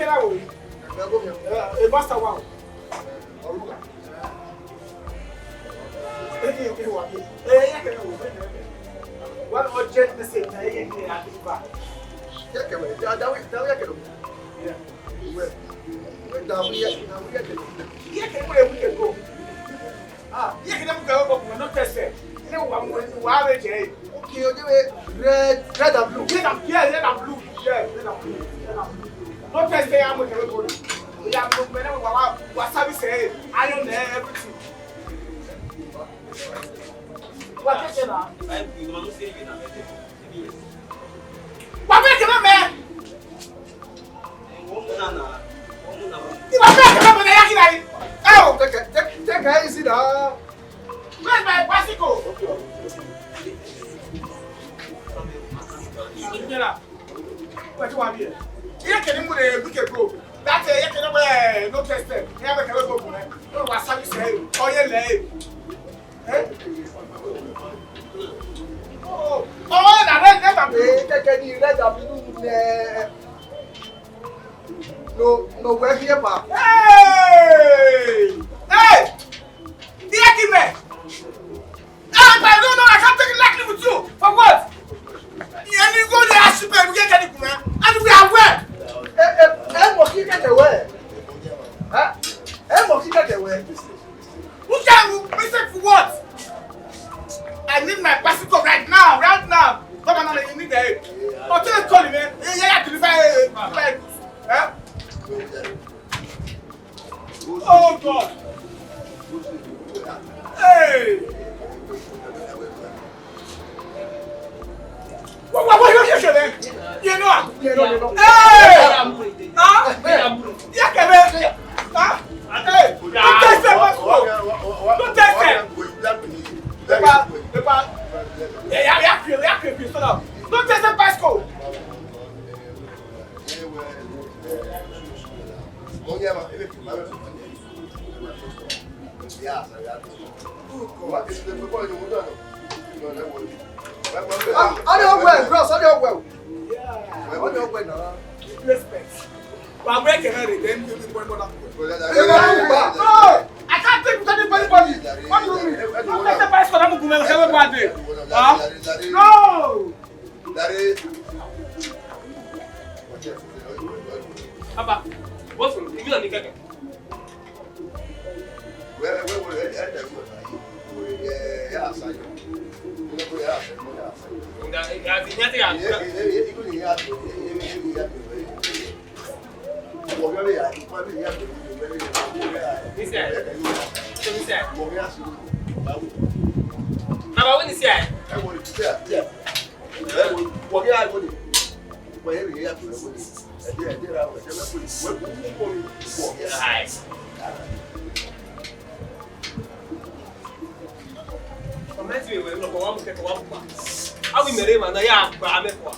Ẹgbẹ́ gómìnà. Eh, eh, master wa o. Ọlọ́run. Eh, eh, eh, wa bi. Eh, eh, eh, wa bi. One urgent message na, eh, eh, eh, I deliver. Ye kẹ wẹ, da, da, da, ye kẹ wẹ. Yeah. Wẹ, wẹ, da, wẹ, da, wẹ, ye kẹ wẹ. Ye kẹ wẹ, we can go. Ah, ye kẹ wẹ, we can go, no test. Ye wa mu, wa re je. Okay, o je wẹ red, red and blue. Red and, yeah, red and blue. Yeah, red and blue. Red and blue. No test, eh, I'm okay, we go. Yeah, I'm okay, wa, wa, wa service, eh, iron, eh, everything. Wa test na. Wa bẹ kẹ mẹ. Wa bẹ kẹ mẹ, ya kina yi. Oh, take it, take, take it easy now. Where's my bicycle? Where's my bicycle? Ye kẹ ni mu ne week ago. That, eh, ye kẹ ni mu, eh, no test, eh. Ye kẹ ni mu, eh, no wa service, eh. Oh, ye le. Eh? Oh, oh, na red, red and blue. Eh, kẹkẹ ni red and blue nẹ. No, no, wẹ hiẹ ba. Hey! Hey! Ye kẹ mẹ. Ah, but no, no, I can't take it lightly with you. For what? Any go there, I should be, we get any, and we are well. Eh, eh, eh, mo kí kẹkẹ wẹ. Huh? Eh, mo kí kẹkẹ wẹ. Who can you mistake for what? I need my bicycle right now, right now. Come on, you need it. Until you call me, eh, yeah, yeah, deliver, eh, eh, eh, eh. Oh God. Hey. Wa, wa, wa, yo, yo, yo, yo. You know, you know, you know. Hey! Huh? Yeah, Kevin. Huh? Hey! Don't test them, don't test them. Epa, epa. Yeah, yeah, yeah, yeah, yeah, yeah, yeah, so now. Don't test them, bicycle. Ọdẹ ọgbẹ, bros, ọdẹ ọgbẹ. Ọdẹ ọgbẹ na. Respect. Wa wẹ kẹrẹ rẹ, then you be boy, boy. Hey, I can't take with anybody. What do you mean? Don't take the bicycle, I'm going to have a bad day. Huh? No. Baba, what's wrong? You don't need to. Baba, when is here? Ọ ma ti vbe wẹ nọkpa, wa mu kẹkẹ, wa mu kpa. Avbe imẹ rre emwa na ya gba amẹ kua.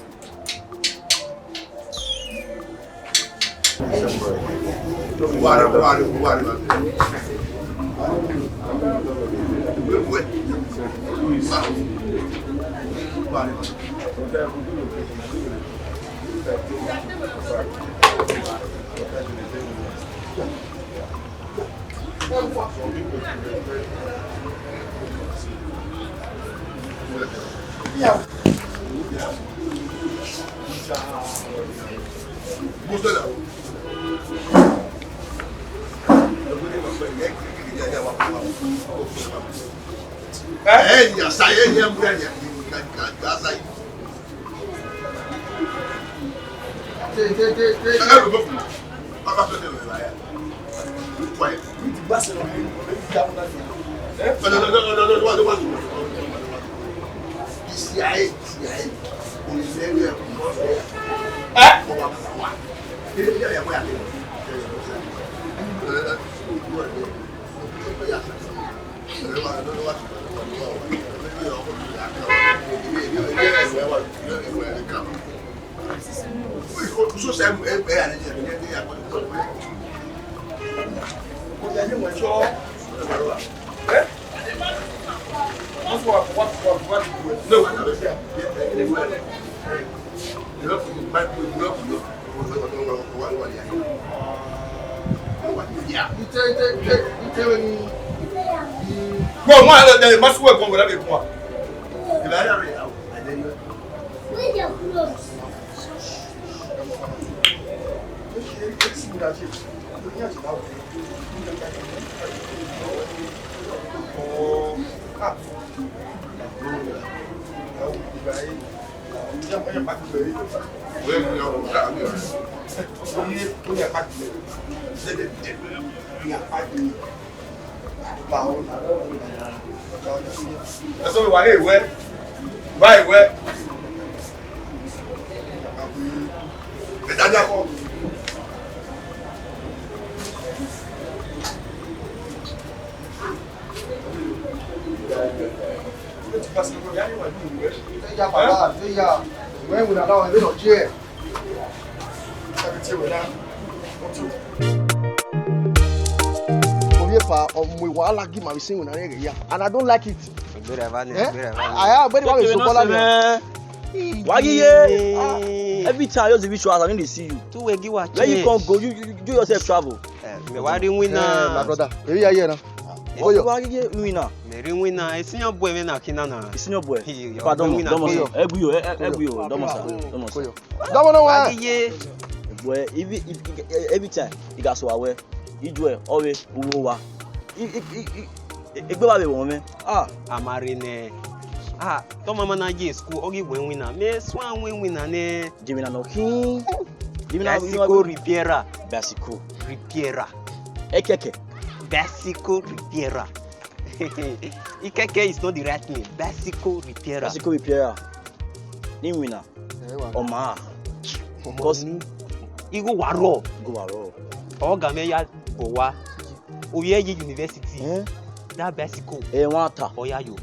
Wẹ ọmọ rẹ lẹ ma sẹ wẹ guan wẹ na vbe guan. Ẹsọ wa he wẹ, wa he wẹ. Bẹta dia kọ. Ovie fa, ọ mu wahala gi ma vbe sin iwinna rẹn ghe ya, and I don't like it. Egbe rẹ va nẹ, eh? Egbe rẹ va nẹ. Aya, egbe rẹ va vbe so bọla nẹ. Wa ghi ye. Ah, every time I just dey reach your house, I no dey see you. Tu wẹ gi wa change. Where you come go? You, you, you yourself travel. Eh, mẹ wa rhie iwinna. Eh, my brother, ebi ya ye na. Oyo. Wa ghi ye iwinna. Mẹ rhie iwinna, esin ọ bu ẹmwẹ na kina na. Esin ọ bu ẹ. Pardon, iwinna dọmọ sa. Ẹgbe yo, ẹgbe yo, dọmọ sa, dọmọ sa. Oyo. Dọmọ na wa. Wa ghi ye. Wẹ, every, every time, I ga so awẹ. Ijuẹ ọvbe uwu owa. Egbe wa vbe vọn mwẹ. Ah, a ma rre nẹ. Ah, te ọ ma ma na ye school, ọ ghi wẹ iwinna. Mẹ suẹn wẹ iwinna nẹ. Je iwinna nọ khin. Je iwinna nọ khin. Bicycle repairer. Bicycle repairer. Ekẹkẹ. Bicycle repairer. Ikẹkẹ is not the right name. Bicycle repairer. Bicycle repairer. Ni iwinna. Ọ ma. Because igho wa rrọọ. Igho wa rrọọ. Ọga mwẹ ya bọ owa. Ovbi ẹre ye university. Eh? That bicycle. Ẹmwata. Ọ ya yo.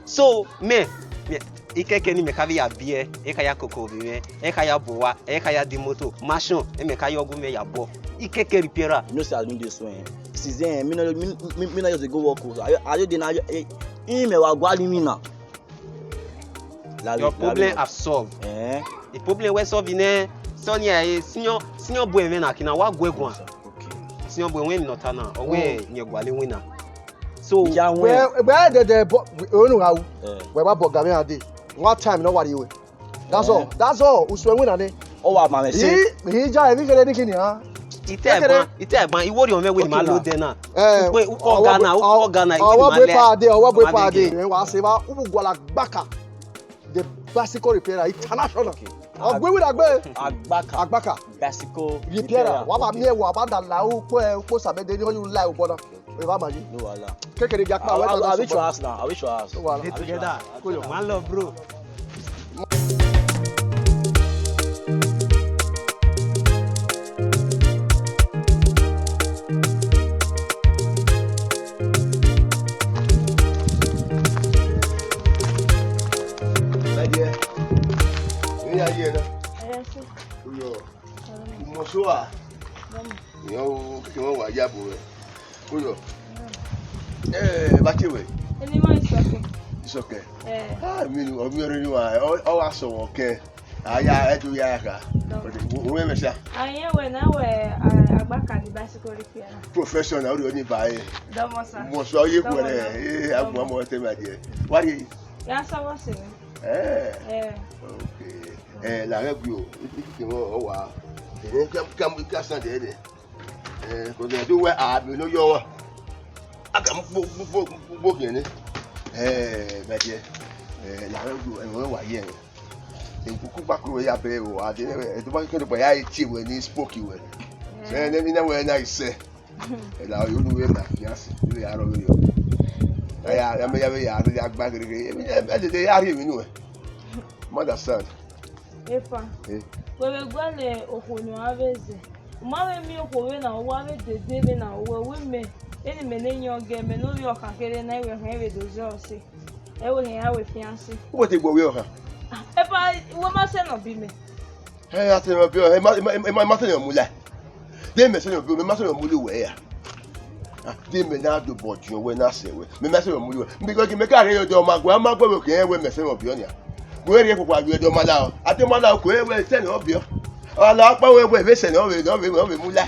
So, mẹ, mẹ, ikẹkẹ ne imẹ kha vbe ya biẹ, ẹ kha ya koko ovbi mwẹ, ẹ kha ya bọ owa, ẹ kha ya di moto, mansion, ẹ mẹ kha ya ọghe mwẹ ya bọ. Ikẹkẹ repairer. You know say as me dey so, eh, since then, me no, me, me, me no just dey go work o. I, I just dey na, eh, imẹ wa gualọ iwinna. Your problem have solved. Eh? The problem wẹ solve nẹ, sọnia, eh, senior, senior boy mwẹ na kina wa guẹ guan. Okay. Senior boy mwẹ emwi ne ọ ta na, ọ wẹ, eh, rẹn gualọ iwinna. So, ya wẹ, wẹ, wẹ dẹdẹ bọ, onu gha ru. Eh. Wẹ wa bọ ga mwẹ a dee. One time ne ọ wa rrie ruẹ. That's all. Eh. That's all. Usun ẹwinna nẹ. Ọ wa ma mwẹ se. Ii, ii ja emwi kherhe ni kini, ha? Itẹ ẹgban, itẹ ẹgban, iwo rhiọn mwẹ wẹ ne ima lo dẹ na. Eh, ukpe, ukpe ọga na, ukpe ọga na, ọwọ bu epa dee, ọwọ bu epa dee. Wa se wa, u bu gualọ Agbaka, the bicycle repairer international. Okay. Ọ gbe iwinna gbe. Agbaka. Agbaka. Bicycle repairer. Repairer. Wa ba miẹn, wa ba da la ukpo, ukpo sabẹdẹ ni ọ yu la obọ na. Eva ma yi. No wahala. Kekere gi akpa. I, I, I wish for us now. I wish for us. No wahala. Dey together. Koyo. One love, bro. My dear, you are here now. Yes, sir. Koyo. Mọsua. Yan o, ke wọn wa ya bo rẹ. Koyo. Eh, ba tie wẹ. Eni ma Isọkẹ. Isọkẹ. Eh. Ah, mi nu, ọ mi ọre ni wa. Ọ, ọ wa sọ wọn kẹ. Aya, ẹ do ya ka. Dọmọ. Wo, wo mẹ sha. Ayen wẹ na wẹ, ah, Agbaka the bicycle repair. Professional, o ni ba e. Dọmọ sa. Mọsua ye ku rẹ. Dọmọ na. Eh, agbọn mọ te ma die. Wa ye. Ya sọ wọ se. Eh. Eh. Okay. Eh, la rẹ gbe o, ikike wọn ọ wa. Eh, ka, ka, ka san de de. Eh, ko de do wẹ a bi no yo wa. A ka mu gbo, gbo, gbo, gbo, gbo kene. Eh, ma je. Eh, la rẹ gbe o, eh, wa ye. Eh, ku, ku ba kuro ya be o, a de, eh, to ba ke do ba ya ti we ni spoke we. Eh, ne mi na we na ise. Ẹla ọre unu vbe na fian sẹ, vbe ya rọ vbe yọ. Ya, ya, ya, me ya vbe ya, ya gba ghereghe. Ẹ dede ya rhie emwi nuẹn. Mother son. Efa. Eh. Wẹ vbe gualọ okhuo ne uwa vbe zẹ. U ma vbe miẹn okhuo vbe na, uwa vbe dede vbe na, uwẹ wẹ mẹ, eni mẹ ne yọn gẹ, mẹ ne ovbi ọkhan kherhe na, iwẹ hẹn vbe do zẹ ọse. Ẹ wẹ hẹn ya wẹ fian sẹ. Uwẹ te gbe ovbi ọkhan? Efa, wẹ ma sẹ nọ bi mẹ. Ẹ, a sẹ nọ bi, ẹ ma, ẹ ma, ẹ ma, ẹ ma sẹ nọ mu la. De mẹ sẹ nọ bi, mẹ ma sẹ nọ mu la wẹ ya. Ah, de mẹ na do bọ diọn wẹ na sẹ wẹ. Mẹ ma sẹ nọ mu la wẹ. Because mẹ ka rhe yo de ọ ma guẹ, ọ ma guẹ wẹ ke wẹ mẹ sẹ nọ bi ọ nia. Wẹ rhie kpokpo a yuẹ de ọ ma la ọ. A de ọ ma la ọ, ku wẹ sẹ nọ bi ọ. Ọ la ọkpa wẹ, wẹ vbe sẹ nọ vbe, nọ vbe, nọ vbe mu la.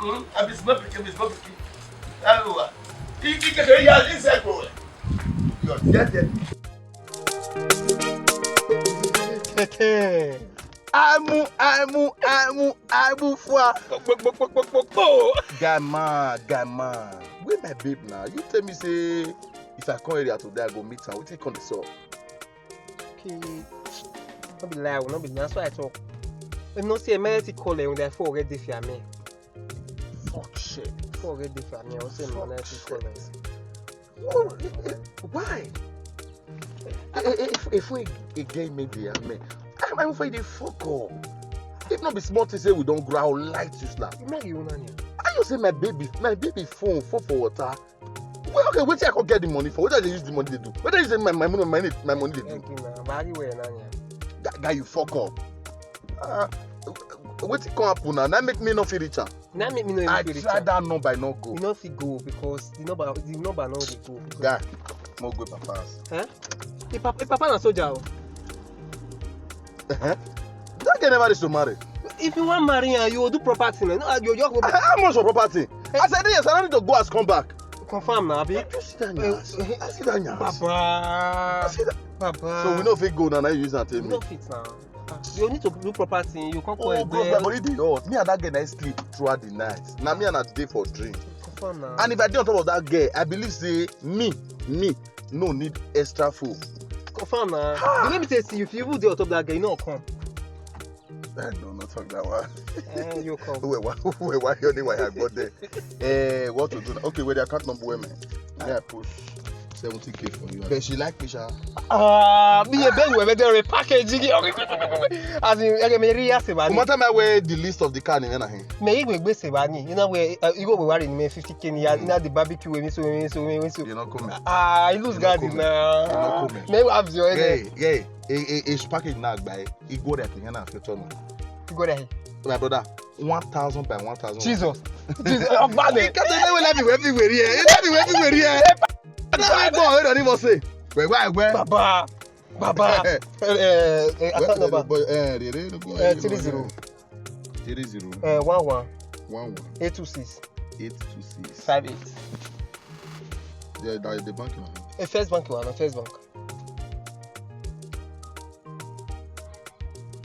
Hmm? I be small pikin, be small pikin. Ayo, ah. He, he, he, he, he, he, he, he, he, he, he, he, he, he, he, Aimu, aimu, aimu, aimu fua. Kpokpokpokpokpo. Guy man, guy man. Where my babe now? You tell me say if I come area today, I go meet her. Wetin come dey sup? Okay. No be lie, no be lie. That's why I talk. You know, say emergency call eh, when they forget this year, man. Fuck shit. Forget this year, man. I say emergency call eh. Oh, eh, eh, why? Eh, eh, eh, if, if we a gay maybe, I mean, I'm, I'm afraid they fuck up. If not be small thing say we don't grow, I will light you slap. You make you know. I just say my baby, my baby phone fall for water. Well, okay, wetin I go get the money for? Wetin I dey use the money dey do? Wetin I use my, my money, my, my money dey do? Thank you, man. But I give way now, yeah. That guy, you fuck up. Uh, wetin come happen now? That make me no fit reach am. Na me, me no even I fit reach try am. That number, I no go. You no fit go because the number, the number no dey go. Guy, mo go papa house. Eh? If papa, if papa na soldier o. Uh-huh. That girl never reach to marry. If you wan marry am, you go do proper thing. No, you, you go. How much for property? Eh? I said yes, I don't need to go as come back. Confirm na, abi? You sit down, eh, yes. Eh, I sit down, yes. Baba. I sit down. Baba. So we no fit go now, now you use am tell me. We no fit now. Ah, you need to do proper thing. You can't call. Oh, bro, my body dey hot. Me and that girl na sleep throughout the night. Now me and her dey for drink. Confirm now. And if I dey on top of that girl, I believe say me, me, no need extra food. Confirm now. Ah. The way me take see you, if you even dey on top of that girl, you no come. I don't know talk that one. Eh, you come. Wait, why, wait, why you only why I got there? Eh, what to do now? Okay, where the account number, where, man? May I push seventy K for you? But she like me, sha. Ah, me a beg we better a package. As in, okay, me really ask about. No matter my way, the list of the car in him. Me igwe gbe se ba ni. You know where, uh, you go we worry me fifty K ni. You know the barbecue we so, we so, we so. You not coming. Ah, I lose guard now. You not coming. Me have your head. Hey, hey, hey, hey, package na gba. Igwe that thing na fit on. Igwe that. My brother, one thousand by one thousand. Jesus. Jesus. Ọba de. Kẹtẹ ne wẹlẹ bi wẹ bi wẹri ẹ. Ẹ bi wẹ bi wẹri ẹ. Ẹ bá mi gbọ́ ọ̀rẹ́ rẹ̀ ní mo ṣe. Wẹ̀ wá ẹ̀wẹ́. Baba. Baba. Eh, eh, eh, account number. Eh, rere, rere, eh, three zero. Three zero. Eh, one one. One one. Eight two six. Eight two six. Five eight. The, the, the bank now. Eh, First Bank one, First Bank.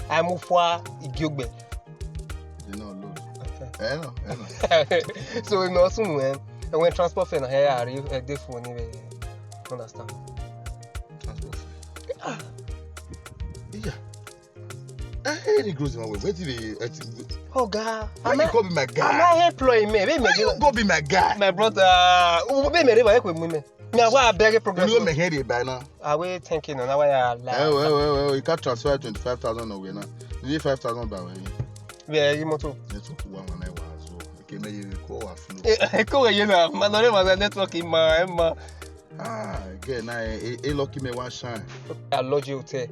Aimufua Igiogbe. They not load. Okay. Eh, no, eh, no. So, we know soon, eh, and when transport fare na here, are you, eh, dey for anyway? Understand? Transport fare. Ah. Yeah. Eh, hey, the grocery man, wait, wait till the, eh, ti-, Oga, why you go be my guy? Am I employee, man? Why you go be my guy? My brother, uh, who be me, why you me? Me, I want a big problem. You know me here by now. I will thank you now. Now why I lie? Eh, well, well, well, you can't transfer twenty-five thousand away now. You need five thousand by way. Yeah, you motor. Let's go one one nine one as well. Okay, may you call our flow. Eh, call again now. Man, no, man, network in my, in my. Ah, again, now, eh, eh, lucky me one shine. I lodge hotel.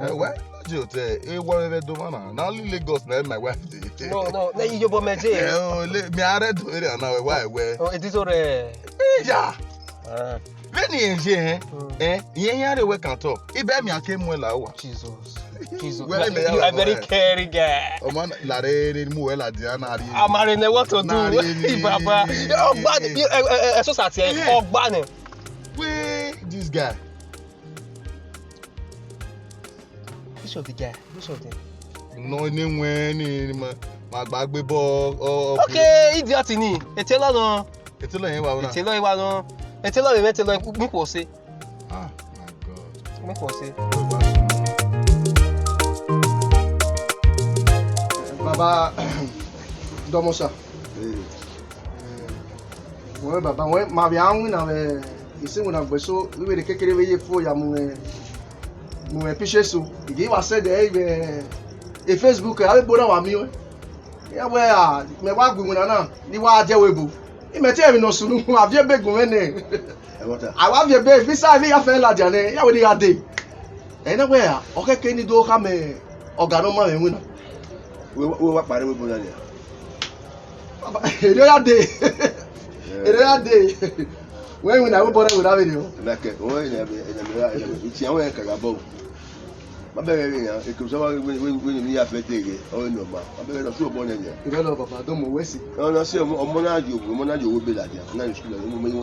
Eh, why lodge hotel? Eh, what we do, man? Now only Lagos, now my wife dey. No, no, no, you but me, Jay. Eh, oh, le-, me, I read to it now. Why, where? Oh, it is already. Eh, yeah. Ah. When he is here, eh, he, he had a work at all. He bet me I came well, I was. Jesus. Jesus, you are very caring guy. Ọmọ na, lare ne mu wẹ ladian na rhie. Amare nẹ what to do. Na rhie ni. Baba. Ọgba ni, ẹ, ẹ, ẹ, ẹ, so sa tiẹ, ọgba ni. Wẹ this guy. Which of the guy? Which of them? No, ne wẹ ni ma, ma gba gbe bọ. Okay, idiot ni. Etelo nọ. Etelo yẹn wa na. Etelo yẹn wa nọ. Etelo yẹn, etelo yẹn, mi kò se. Ah, my God. Mi kò se. Baba, dọmọ sa. Hey. Wẹ baba, wẹ ma vbe a winna vbe isi winna gbe so, vbe vbe kekere vbe ye fo ya mu mwẹ, mu mwẹ picture so. I ghi wa send ẹre vbe e Facebook, avbe ebo na wa miẹn ọẹn. Iran wẹ, a, mẹ wa gu iwinna na, ne I wa die ẹvbo ebo. Imẹ te emwi ne ọ sunu, a viọ ebe gu mwẹ nẹ. Ẹ, what a? A wa viọ ebe, visa vbe ya fẹ ladian nẹ, iran wẹ ne I gha dee. Ẹ na wẹ, a, ọ khẹke ne I do khama ọga ne ọ ma mwẹ iwinna. Wẹ, wẹ wa kpa rre ẹvbo ebo na nia? Erriọ ya dee. Erriọ ya dee. Wẹ iwinna ẹvbo ebo na wẹ na vberriọ. Like, wẹ, ẹ, ẹ, ẹ, ẹ, itian wẹ ka gha bọ. Ma bẹghe vbe nian, eke Osanobua wẹ, wẹ, wẹ, wẹ ne I ya fẹ dee ghe, ọ wẹ nọ ma. Ma bẹghe ne ọ sẹ obọ nẹ nian. Irẹlọ baba, do mu wẹ si. Ọ na sẹ ọmọ, ọmọ na ye owo, ọmọ na ye owo ebe ladian, ọ na ye school ladian, ọmọ, ọmọ,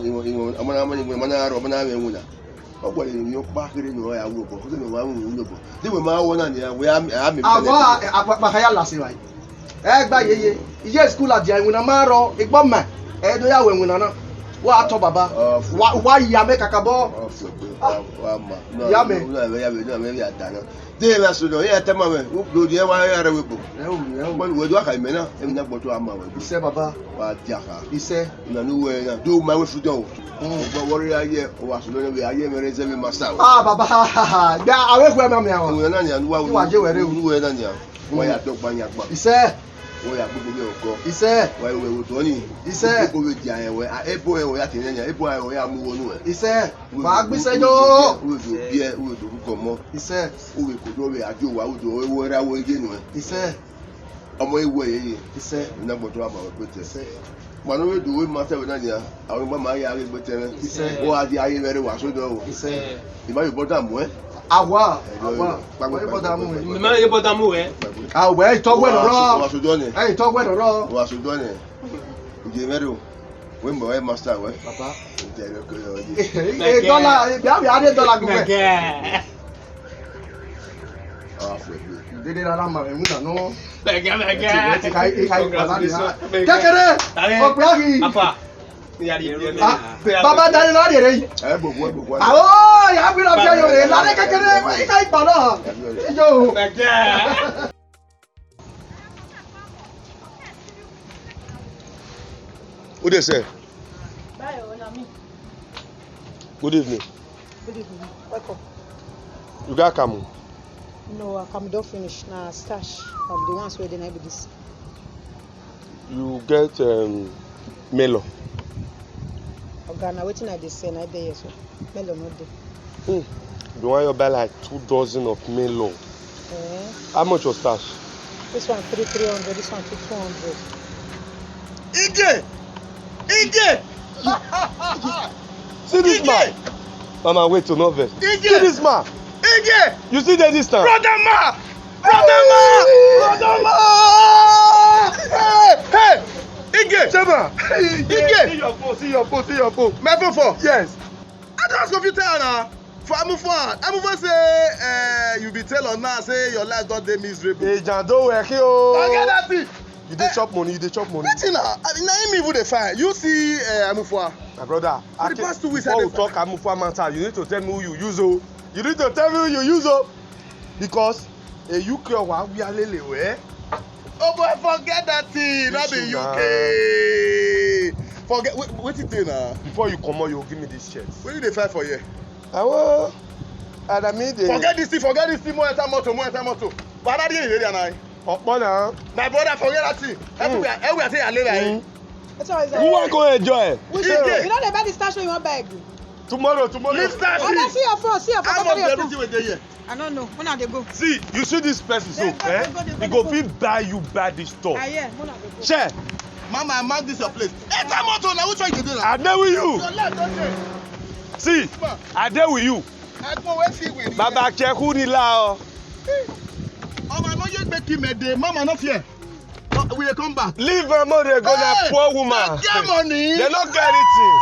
ọmọ, ọmọ, ọmọ na rọ, ọmọ na mwẹ iwinna. Ọ gualọ emwi ọkpa kherhe ne ọ ya ru obọ, kherhe ne ọ wa ru obọ. De wẹ ma wọ na nian, wẹ a, a mi. Avọ, a, a, kpakpa ya lase evbare. Ẹ gba yeye, iye school ladian iwinna ma rrọọ, igbọ ma, ẹ do ya wẹ iwinna na. Wa tọ baba, wa, wa ya mẹ kakabọ. Ọ fiọ gbe, wa, wa ma. Ya mẹ. Na, na, ya mẹ, na, mẹ ya da na. De na so nọ, ya tama mẹ, u do di ẹ wa ya rẹ wẹ gbo. Ẹ o, ẹ o. Wẹ, wẹ do a kha mẹ na, ẹ na gbọtọ a ma wẹ gbo. Isẹ baba. Wa dia kha. Isẹ. Na nu wẹ na, do ma wẹ freedom. Mm. Ọgbọ wọrẹ ya ye, wa so nọ vbe a ye mẹ rẹ zẹ mẹ masa o. Ah, baba, ha, ha, ha. Ya, a wẹ khu ẹ ma mẹ a wa. Wẹ na nian, nu wa, wa ye wẹ rẹ o. Nu wẹ na nian. Wa ya dọgba yan gba. Isẹ. Wa ya gbogbo vbe ọgọ. Isẹ. Wa ya wẹ odọ ni. Isẹ. Gbogbo vbe dia ẹwẹ, a, ebo ẹwẹ ya te nẹ nian, ebo ẹwẹ ya mu wo nu ẹ. Isẹ. Wa gbisẹ yo. Uwe do biẹ, uwe do rugọ mọ. Isẹ. Uwe kodo vbe ajo wa, uwe do ẹwẹ ra wo ye nu ẹ. Isẹ. Ọmọ ewu ẹyẹyẹ. Isẹ. Una gbọdọ ama wẹ gbẹtẹ. Isẹ. Ma ne ovbi do wẹ ma tẹvbo na nian, avbe ọgba ma ya ghe gbẹtẹ mwẹ. Isẹ. Ọ gha dia ye vbe ẹre wa so dọ o. Isẹ. I ma ye obọ da mu ẹ. Awa, awa. Wa ye obọ da mu ẹ. Ma ye obọ da mu ẹ. A wẹ itọ wẹ nọ rọ. Wa so dọ nẹ. Ẹ itọ wẹ nọ rọ. Wa so dọ nẹ. Uje mwẹ rẹ o. Wẹ mọ ẹ master wẹ. Papa. Uje rẹ ko yọ ye. Ẹ dọla, ẹ bia bia de dọla gu wẹ. Mẹgẹ. Dede rara ma ẹ̀wọ̀n náà nọ. Mẹgẹ, mẹgẹ. Ka, ka, congratulations. Kékeré. Ọ̀pẹ àgì. Apa. Ah, baba dare na rere yi. Ẹ gbogbo, ẹ gbogbo. Awo, ya bi na bi yo re. Lare kékeré, ika ipa na. Yo. Mẹgẹ. Who dey sell? Bayo, na me. Good evening. Good evening. Welcome. You get akamu? No, akamu don finish. Na starch. Um, the ones wey dey na be this. You get, um, melon? Oga, na wetin I dey sell, na dey here so. Melon no dey. Hmm. The one you buy like two dozen of melon. Eh? How much was starch? This one three, three hundred, this one two, two hundred. Ige! Ige! See this man. Mama, wait to no vex. Ige! See this man. Ige! You see that this time? Brother man! Brother man! Brother man! Hey! Hey! Ige! Shema! Ige! See your phone, see your phone, see your phone. My phone for? Yes. I just confuse tell now. For Amufua, Amufua say, eh, you be tailor now, say your life don dey miserable. Ejando wẹ kí o. Forget that thing. You dey chop money, you dey chop money. Wetin na? I mean, na him even dey find. You see, eh, Amufua? My brother, for the past two weeks, I dey talk Amufua matter. You need to tell me who you use o. You need to tell me who you use o. Because a U K wa we are lele we. Oh boy, forget that thing. Not be U K. Forget, wait, wetin dey na? Before you comot, you give me this shirt. Wetin you dey fight for here? I wan, and I mean the. Forget this thing, forget this thing. Mo enter motor, mo enter motor. But I dey area na. Ọpọ na. My brother, forget that thing. Everywhere, everywhere say I live. Who wan go enjoy? Which one? You no dey buy the starch wey you wan buy again? Tomorrow, tomorrow. Leave starch. Oga, see your phone, see your phone. How much everything wey dey here? I no know. Una dey go. See, you see this person so, eh? He go fit buy you bad stuff. Ah, yeah, una dey go. Shey. Mama, I mark this your place. Enter motor na, which one you dey do na? I dey with you. Your life don dey. See, I dey with you. Baba, check who ni la o. Give me the mama, no fear. Uh, we dey come back. Leave my mother go na. Hey, poor woman. They get money. They no get anything.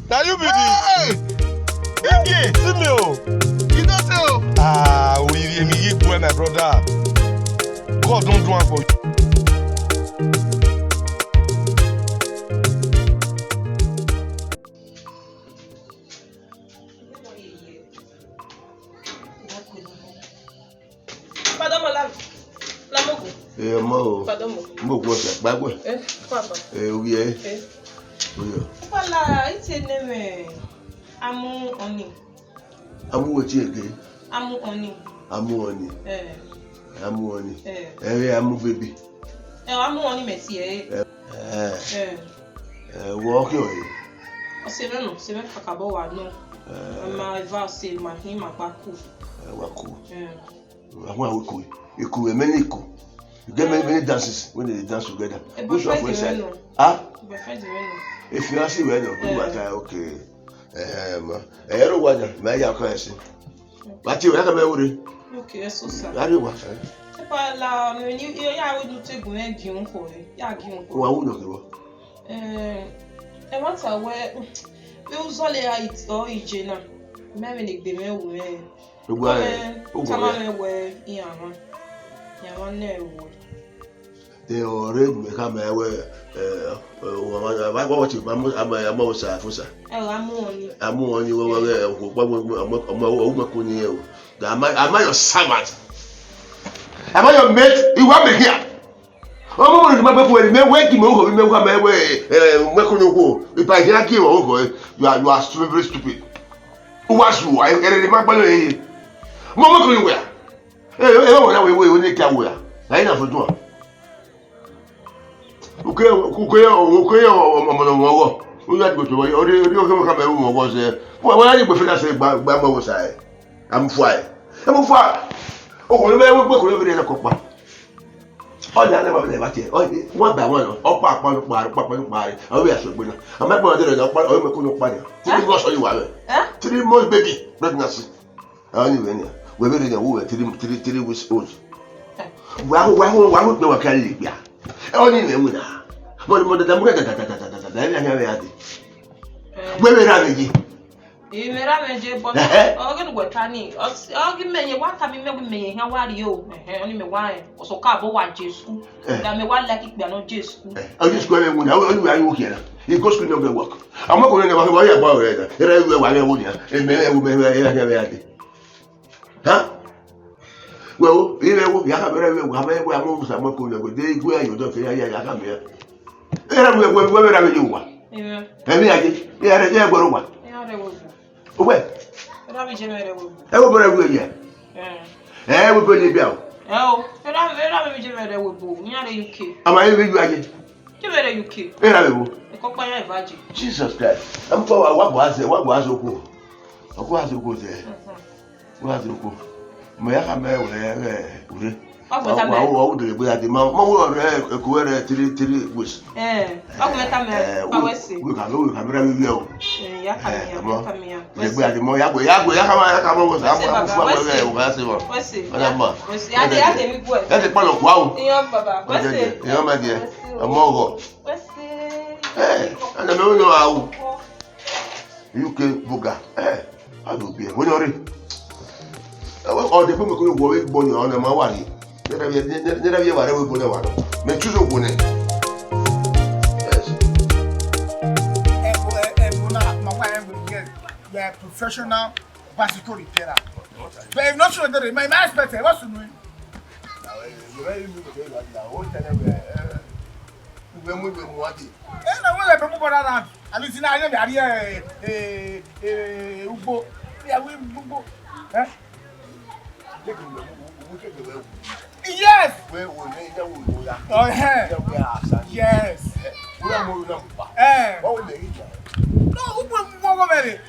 Now you be the. Hey! Ige, see me, oh. You don't say, oh. Ah, we, we, we, my brother. God don't do one for you. Pardon, madame. La mogo. Eh, mo. Pardon, mo. Mo ko sa gbagbe. Eh, papa. Eh, owie. Eh. Owie. Pala, ite ne me. Amu oni. Amu weti ege. Amu oni. Amu oni. Eh. Amu oni. Eh. Eh, amu baby. Eh, amu oni mesi, eh. Eh. Eh. Eh. Eh, wo ke o. O se me no, se me kakabọ wa no. Eh. Ma eva se ma hin ma gba ku. Eh, wa ku. Eh. Wa wa ku. Iku, many iku. You get many, many dances when they dance together. Which one for inside? Ah? If you ask me, no. If you ask me, no. Do what I, okay. Eh, ma. Eh, ro wa na, ma ya ka ese. But you have a memory. Okay, eso sa. Very well. Pala, me ni, yo ya we du te gun e gi un ko e. Ya gi un ko. Wa wu no ke wo. Eh, e ma ta we, me u zọ le a it, o ije na. Me me ni gbe me wu me. Gbogbo ẹ, o gbogbo ẹ. Tama me wẹ iran mwa. Iran mwa nẹ wo. Te ọre mẹ ka mẹ wẹ, eh, eh, wa, wa, wa, wa, wa, ti ma mu, ama, ama wo sa, fo sa. Ẹ, wa mu wọn ni. A mu wọn ni, wẹ, wẹ, wẹ, okhuo kpa, wẹ, wẹ, ọmọ, ọmọ, ọmọ, ọmọ ko ni ẹ o. Am I, am I your servant? Am I your mate? You want me here? Ọmọ mo ni ma gbe fun ẹre, mẹ wẹ ki mẹ okhuo, mẹ wa mẹ wẹ, eh, mẹ ko ni okhuo. If I hear ki mẹ okhuo, eh, you are, you are stupid, very stupid. Who was you? Ẹre ma gbalọ ẹre. Mo mẹ ko ni wẹ. Eh, eh, wẹ na wẹ, wẹ, wẹ ne kia wẹ. Na ina fo tun. Uke, uke, uke, ọmọ, ọmọ, ọmọ, ọmọ. U ya gbe to, ori, ori, oke, oke, me ru ọmọ, ọmọ, se. Wa, wa, ni gbe fẹ na se gba, gba, ọmọ, wo sa, eh. Amufuẹn. Amufuẹn. O ko ni me, we, we, ko ni me, ne ko pa. Ọ ya ne wa, ne wa tie. Ọ, wa ba wa no. Ọ pa, pa, pa, pa, pa, pa, pa. Ọ ya so gbe na. A ma gbe wa de na, ọ pa, ọ me ko no pa ni. Three months, ọ yi wa me. Eh? Three months baby pregnancy. Ọ ni we ni. We be ni, we three, three, three weeks old. Wa, wa, wa, wa, wa, wa, ka le gbia. Ọ ni me wina. Mo, mo, da, da, mo, da, da, da, da, da, da, da, da, da, da, da. We be ra me yi. Ime ra mẹ je, but ẹhẹ, ọ ghe ne uwẹ ta ni, ọ s-, ọ ghi mẹ ye, wa tama mẹ wẹ mẹ ye hia wa rrie o. Ẹhẹ, ọni mẹ wa rẹn, ọ sẹ ọka obọ wa je school. Ẹhẹ. Da mẹ wa like ikpia nọ je school. Ẹhẹ, ọ je school ẹmwẹ wuna, ọ, ọ, ọ, ọ, ọ, he go school no go work. Ama ko ne wa, wa ya gba ọrẹ na. Era ẹ wa rẹ wo nia. Eme ẹ wo mẹ, ẹ, ẹ, ẹ, ẹ, ẹ, ha? Wẹ o, ẹ rẹ wo, ya ka bẹrẹ wẹ, wa mẹ wẹ, ama musa mọ ko ne wẹ, de igue ayo dọ ke ya, ya, ya ka mẹ. Era wẹ, wẹ, wẹ, wẹ ra mẹ ye wa. Amen. Ẹmwẹ ya ye, ya rẹ, ya gbọrọ wa. Ya rẹ wo. Owẹ. Erha vbe je mwẹ rre ẹvbo ebo. Ẹvbo ebo rẹ vbe ye? Eh. Ẹ, ẹvbo ebo ye bia o. Ẹ o, erha, erha vbe je mwẹ rre ẹvbo ebo, iran rre U K. Ama ẹvbo ye aye. Je mwẹ rre U K. Erha vbe ebo. Ẹkọ ọkpa iran eva je. Jesus Christ. Ẹmwata wa, wa gua zẹ, wa gua zẹ okhuo. Wa gua zẹ okhuo zẹ. Mhm. Wa zẹ okhuo. Mẹ ya khama ẹre wẹ, ẹ, ure. Wa gbe tama. Wa, wa, wa, wa, de gbe ade ma, ma wo rẹ, ẹ, ku rẹ three, three weeks. Eh, wa gbe tama, eh, pa we, we se. We ka, we ka bra we o. Eh, ya ka mi ya, eh, ya ka mi ya. De gbe ade ma, ya gbe, ya gbe, ya ka ma, ya ka ma wo sa, we se, wa, baba, wa, we se. We se. Ọna ma. We se. Ya de, ya de mi gbe. Ya de pa lo kwa o. Iyan baba, we se. Iyan ma de. We se. Ọmọ ọghọ. We se. Eh, ana me wo yo a o. U K buga. Eh, a do bi e. Wo ni ọre. Ọ de pe mẹ ko wo vbe gbọ ni, ọna ma wa ni. Ne ra vbe, ne, ne, ne ra vbe wa rre ẹvbo ebo nẹ wa nọ. Mẹ choose okhuo nẹ. Yes. Ẹvbo, ẹvbo na, ma wa ẹvbo, yes. You are a professional bicycle repairer. But if not sure that my, my expert, what's the name? Uwẹ mu iwe mu ade. Ẹ na wẹ lẹ bẹ mu bọda na. At least na yẹ mi a rrie, eh, eh, ugbo. Ya we ugbo. Eh? Yes. Wẹ wo ne ya wo wo ya. Oh, eh. Ya we asa. Yes. Wo na mo na pa. Eh. Wa wo le ija. No, ugbo mo wo mere.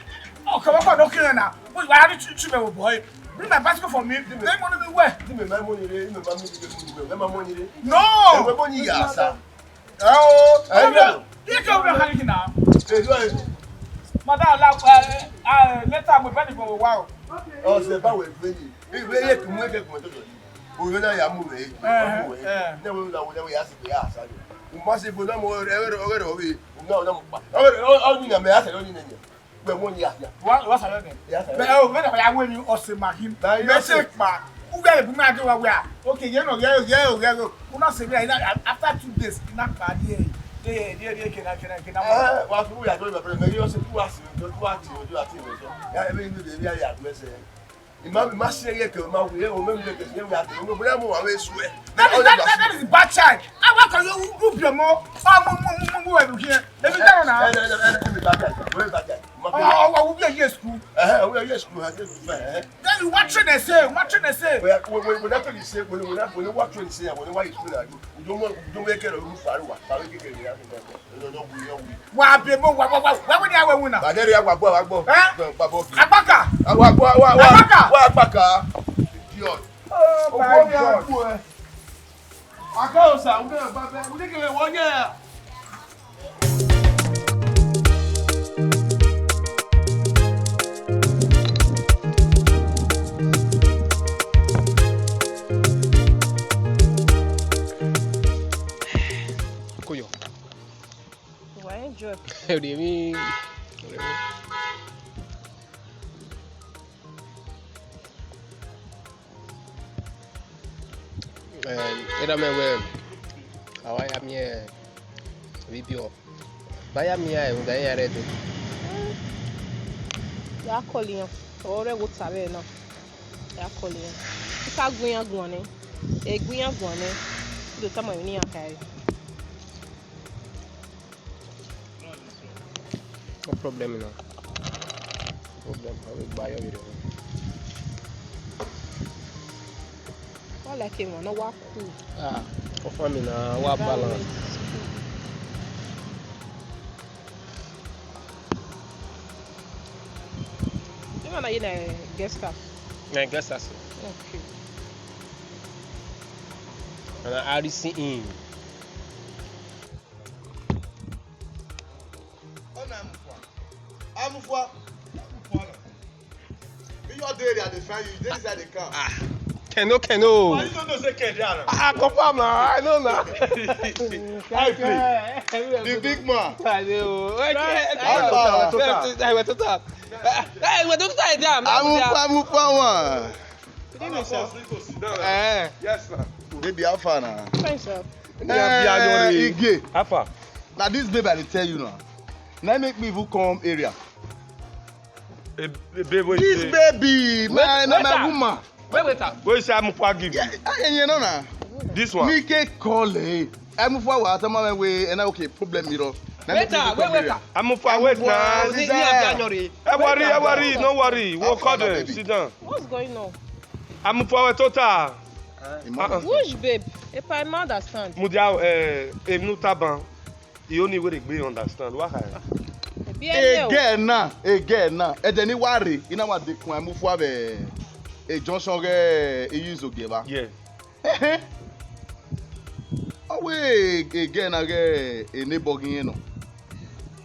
O ka wa pa no kire na. Wo wa ri chu chu me wo boy. Bring my bicycle for me. Bring money me where? Give me my money re. Give me my money re. Give me my money re. No. Ẹ wẹ bọ ni ya sa. Ẹ o. Ẹ yẹ. Ye ke o bẹ hali kina. Ẹ yọ ẹ. Madam la, eh, eh, later mo bẹ ni gbọmọ wa o. Ọ sẹ báwo ẹ gbé ni. Ẹ yẹ kí mo ẹ kẹ kí mo tó jọ ni. Oyo na ya mu vbe, eh, mu vbe. Eh. Ne we la wo, ne we ya si ya sa yo. U ma si bo na mo re, re, re, re, re, u na, u na mo pa. Re, re, o, o ni na me ya sa yo ni ne. Wẹ wo ni ya, ya. Wa, wa sa yo ne. Ya sa yo. Bẹ o, me na ya we ni o se ma him. Ba yo. Me se pa. U gẹ bu me adu wa wa. Okay, ye no, ye, ye, ye, ye. U na se me na, after two days, na pa ye. Ye, ye, ye, ke na, ke na, ke na. Eh, wa fu ya do me, me yo se tu wa si, do tu wa ti, do tu wa ti. Ya, e me ni de ya ya do se. Ima, ima si ẹre ke ima wi, o me mu ẹre ke ima wi, o me mu avbe esu ẹre. That is, that, that, that is bad child. I work on you, you be more. Oh, mu, mu, mu, mu, mu, mu, here. Let me down now. Eh, eh, eh, eh, eh, bad child, very bad child. Oh, oh, oh, we be here school. Eh, eh, we are here school, eh, eh. Then you watch it, they say, watch it, they say. We are, we, we, we not really say, we, we not, we not watch it, say, we not why you school, eh. Ujọmọ, ujọmọ ekẹ rẹ ru faruwa, faruwa ekẹ rẹ ya. Wa be mo, wa, wa, wa, wa, wa, wa, wa, wa. Ba dẹ rẹ ya wa gbọ, wa gbọ. Eh? Gbọ, gba bọ bi. Agbaka. Wa gbọ, wa, wa, Agbaka. Wa Agbaka. Idiot. Oh my God. Aka osa, ude ba be, ude ke wo nya. Koyo. Wa enjoy. Ode mi. Em, erha mẹ wẹẹ, a wa ya miẹn vbibiẹ, ba ya miẹn ẹre rhunmwuda iran rre Ẹdo. Ya call iran, ọ rre ẹvbo ta vbe na. Ya call iran. I ka gu iran guan nẹ, e gu iran guan nẹ, I do tama emwi ne iran kha ẹre. No problem na. No problem. I will buy your video. Wa like emwa ne ọ wa cool. Ah, ofan mi na, wa balance. Emwa na ye na guest house? Na guest house. Okay. And I already see him. Ọna Amufua. Amufua. Amufua na. Me, you dey area dey find you, you dey inside the car. Ah, Keno, Keno. But you don't know say Keno dey around. Ah, confirm na, I know na. How you play? The big man. I know. Okay. How far? Hey, we total. Hey, we total, damn. Amufua, Amufua one. Good evening, sir. Eh. Yes, sir. Baby, how far na? Fine, sir. Eh, Ige. How far? Na this babe I dey tell you now. Na make me even come area. A, a babe wey this say baby, my, na my woman. Wait, wait, sir. Wey say Amufua give you? Yeah, I, you know na. This one. Me ke call e. Amufua wa tell me we, and okay, problem, you know. Wait, sir, wait, wait, sir. Amufua, wait na. Sit down. Ẹ worry, ẹ worry, no worry. We'll call them. Sit down. What's going on? Amufua we total. Which babe? Epa, I ma understand. Mudia, eh, Enu Taban. I only way they be understand. What I? Ebi ẹyẹ o. Ege na, ege na. Ẹdẹ ne I wa rre, I na wa dekun Amufua vbe e junction ghe iye Izogie evba. Yeah. Ehe. Ọ wẹ ege na ghe e neighbor ghi nọ.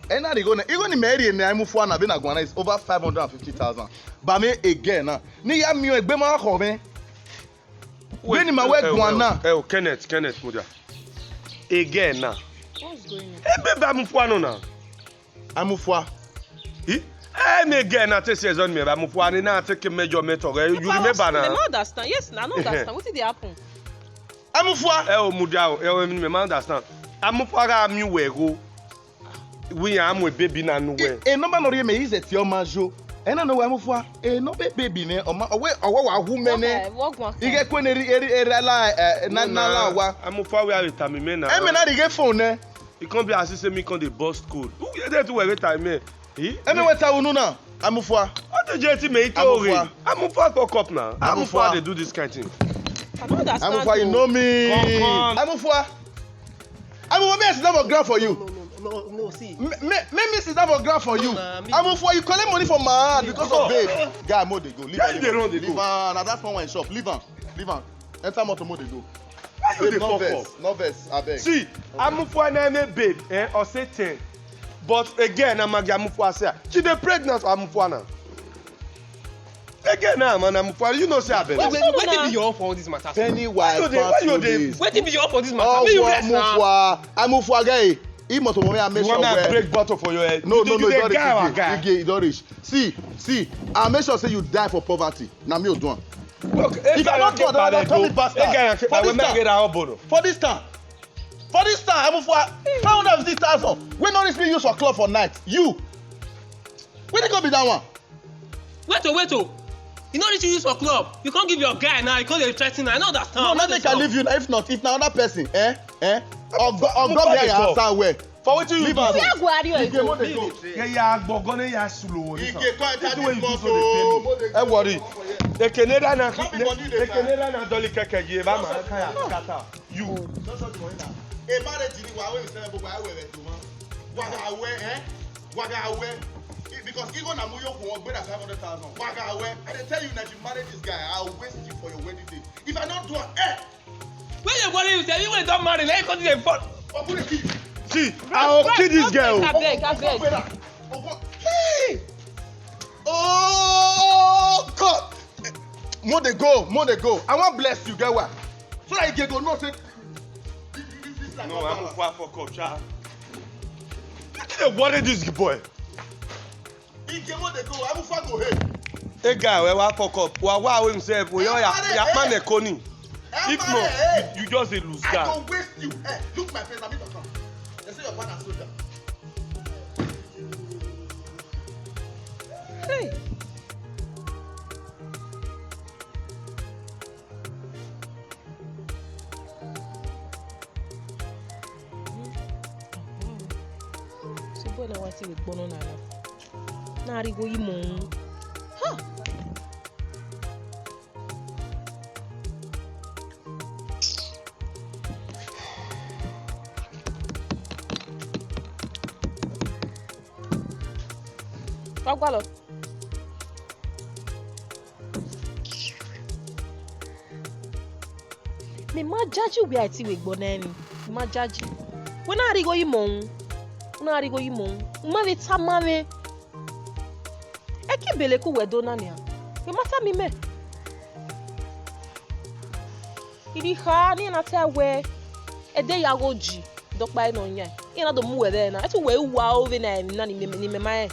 Ẹ na rhie igho nẹ, igho ne imẹ rhie ne Amufua na vbene a guan na is over five hundred and fifty thousand. Ba mwẹ ege na. Ne I ya miẹn egbe ma khọ mwẹ. Vbene ima wẹ guan na. Eh, oh, Kenneth, Kenneth, mudia. Ege na. What's going on? Ebe ba Amufua nọ na. Amufua. I? Eh, me ege na te si ẹzọ ni mẹ ba Amufua ni na take measurement of, eh, you remember na? I no understand. Yes, na, I no understand. Wetin dey happen? Amufua. Eh, oh, mudia, oh, eh, oh, me ma understand. Amufua gha miẹn uwẹ igho. Wẹ iran mu baby na ne uwẹ. E number nọ rhie mẹ, is it your man yo? Ẹ na nọ wẹ Amufua. E number baby nẹ, ọ ma, ọ wẹ, ọ wẹ wa hu mẹ nẹ. Ighe kue ne eri, eri, eri la, eh, na, na la wa. Amufua wẹ a vbe tama imẹ na. Ẹ mẹ na rhie ighe phone nẹ. It can't be as if say me come dey burst code. Who dey do wẹ vbe tama imẹ? Eh? Ẹ mẹ wẹ ta unu na, Amufua. What did you tell me? Amufua. Amufua fuck up now. Amufua. Amufua dey do this kind thing. I don't understand. Amufua, you know me. Come, come. Amufua. Amufua, make I sit down for ground for you. No, no, no, no, no, see. Me, me, make me sit down for ground for you. Nah, me. Amufua, you collect money from my hand because of babe. Guy, mo dey go. Leave am, leave am. Leave am. Na that small one shop. Leave am. Leave am. Enter motor, mo dey go. Why you dey fuck up? No vex, no vex, abeg. See, Amufua na me babe, eh, or say ten. But again, na Maggie Amufua say, she dey pregnant for Amufua now. Again now, man, I'm for you know say I beg. Wait, wait, wetin be your own for all this matter? Pennywise, why you dey, why you dey, pass you this. Wetin be your own for this matter? Oh, make you rest now. Mufua, I Mufua guy. He must want me, I make sure. You want me to break bottle for your head? No, no, no, you dey guy our guy. Ige, e don reach. See, see, I make sure say you die for poverty. Na me o do am. If I no do am, don't call me bastard. For this town, for this town, for this town, I Mufua five hundred fifty thousand. Wey no reach me use for club for night. You. Wetin go be that one? Wait o, wait o. You no need to use for club. You can't give your guy now. You can't dey threaten. I no understand. No, no, make I leave you now. If not, if na another person, eh, eh? Ogo, ogo, guy, answer well. For wetin you do? Leave am. Ige, mo dey go. Yeah, yeah, agbogo ne ya slow. Ige, come enter this motor. Ẹ worry. Ekene ra na, ekene ra na dolly keke ye ba ma kaya scatter. You. Don't show the money now. A marriage ni wa we sell, but wa we do man. Wa ga we, eh? Wa ga we. Because even na mu yo ku ogbe na five hundred thousand. Wa ga we. I dey tell you now, if you marry this guy, I'll waste you for your wedding day. If I don't do it, eh? When you worry, you say you will don't marry. Let you come to the phone. Open the key. See, I will kill this girl. Abeg, abeg. Open that. Open. Hey! Oh God! Mo dey go, mo dey go. I wan bless you, get why? So that you go know say this, this, this life. No, I move far for culture. Wetin dey worry this boy? Ige, mo dey go, I move far go hey. Hey guy, we wa fuck up. Wa wa himself. We ya ya man ekoni. If not, you, you just a loose guy. I go waste you. Hey, look my face, I mean to come. They say your father soldier. Hey. Sẹ boy na wa te vbe gbọnọ na ra. Na rhie igho yi mọ uhunmwu. Ha! Wa gualọ. Mẹ ma jaji wẹ a i te vbe gbọnọ ẹre ni, mẹ ma jaji. Wẹ na rhie igho yi mọ uhunmwu, wẹ na rhie igho yi mọ uhunmwu, u ma vbe tama mwẹ. Ẹki bele ke uwẹ do na nian, wẹ ma tama imẹ. I rhie kha ne iran na ta wẹ, ẹdẹ ya gho ji, dọkpa ẹre ne ọ yan, iran na do mu uwẹ vbe ẹre na, ẹtu wẹ i wa ro vbene a ru emwi na ni mẹ, ni mẹ ma rẹn.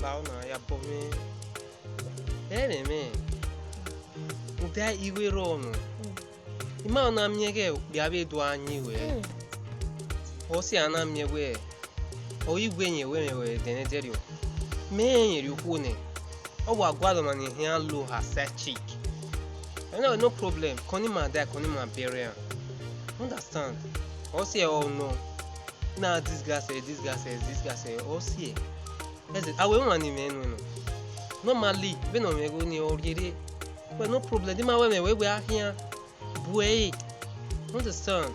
Lahọ na ya bọ mwẹ. Ẹmwẹ mwẹ. Uda igho rrọọ nọ. I ma na miẹn ighẹ okpia vbe do a yin wẹ. Ọ si a na miẹn wẹ, ọ i wẹ yẹn wẹ mwẹ wẹ dẹnrẹn dẹrriọ. Mẹ rẹn rhie okhuo nẹ. Ọ wa gualọ ọmwa ne I khian lo ha side chick. I know, no problem. Kọni ma die, kọni ma bury am. Understand? Ọ si ọ nọ. Na disgust, disgust, disgust, ọ si. Ẹzẹ, a wẹ ọmwa ni mwẹ nuẹn nọ. Normally, vbene ọ mwẹ igho ni ọ rhie rre. But no problem, de ma wẹ mwẹ wẹ wẹ a khian. Bu ẹre. Understand?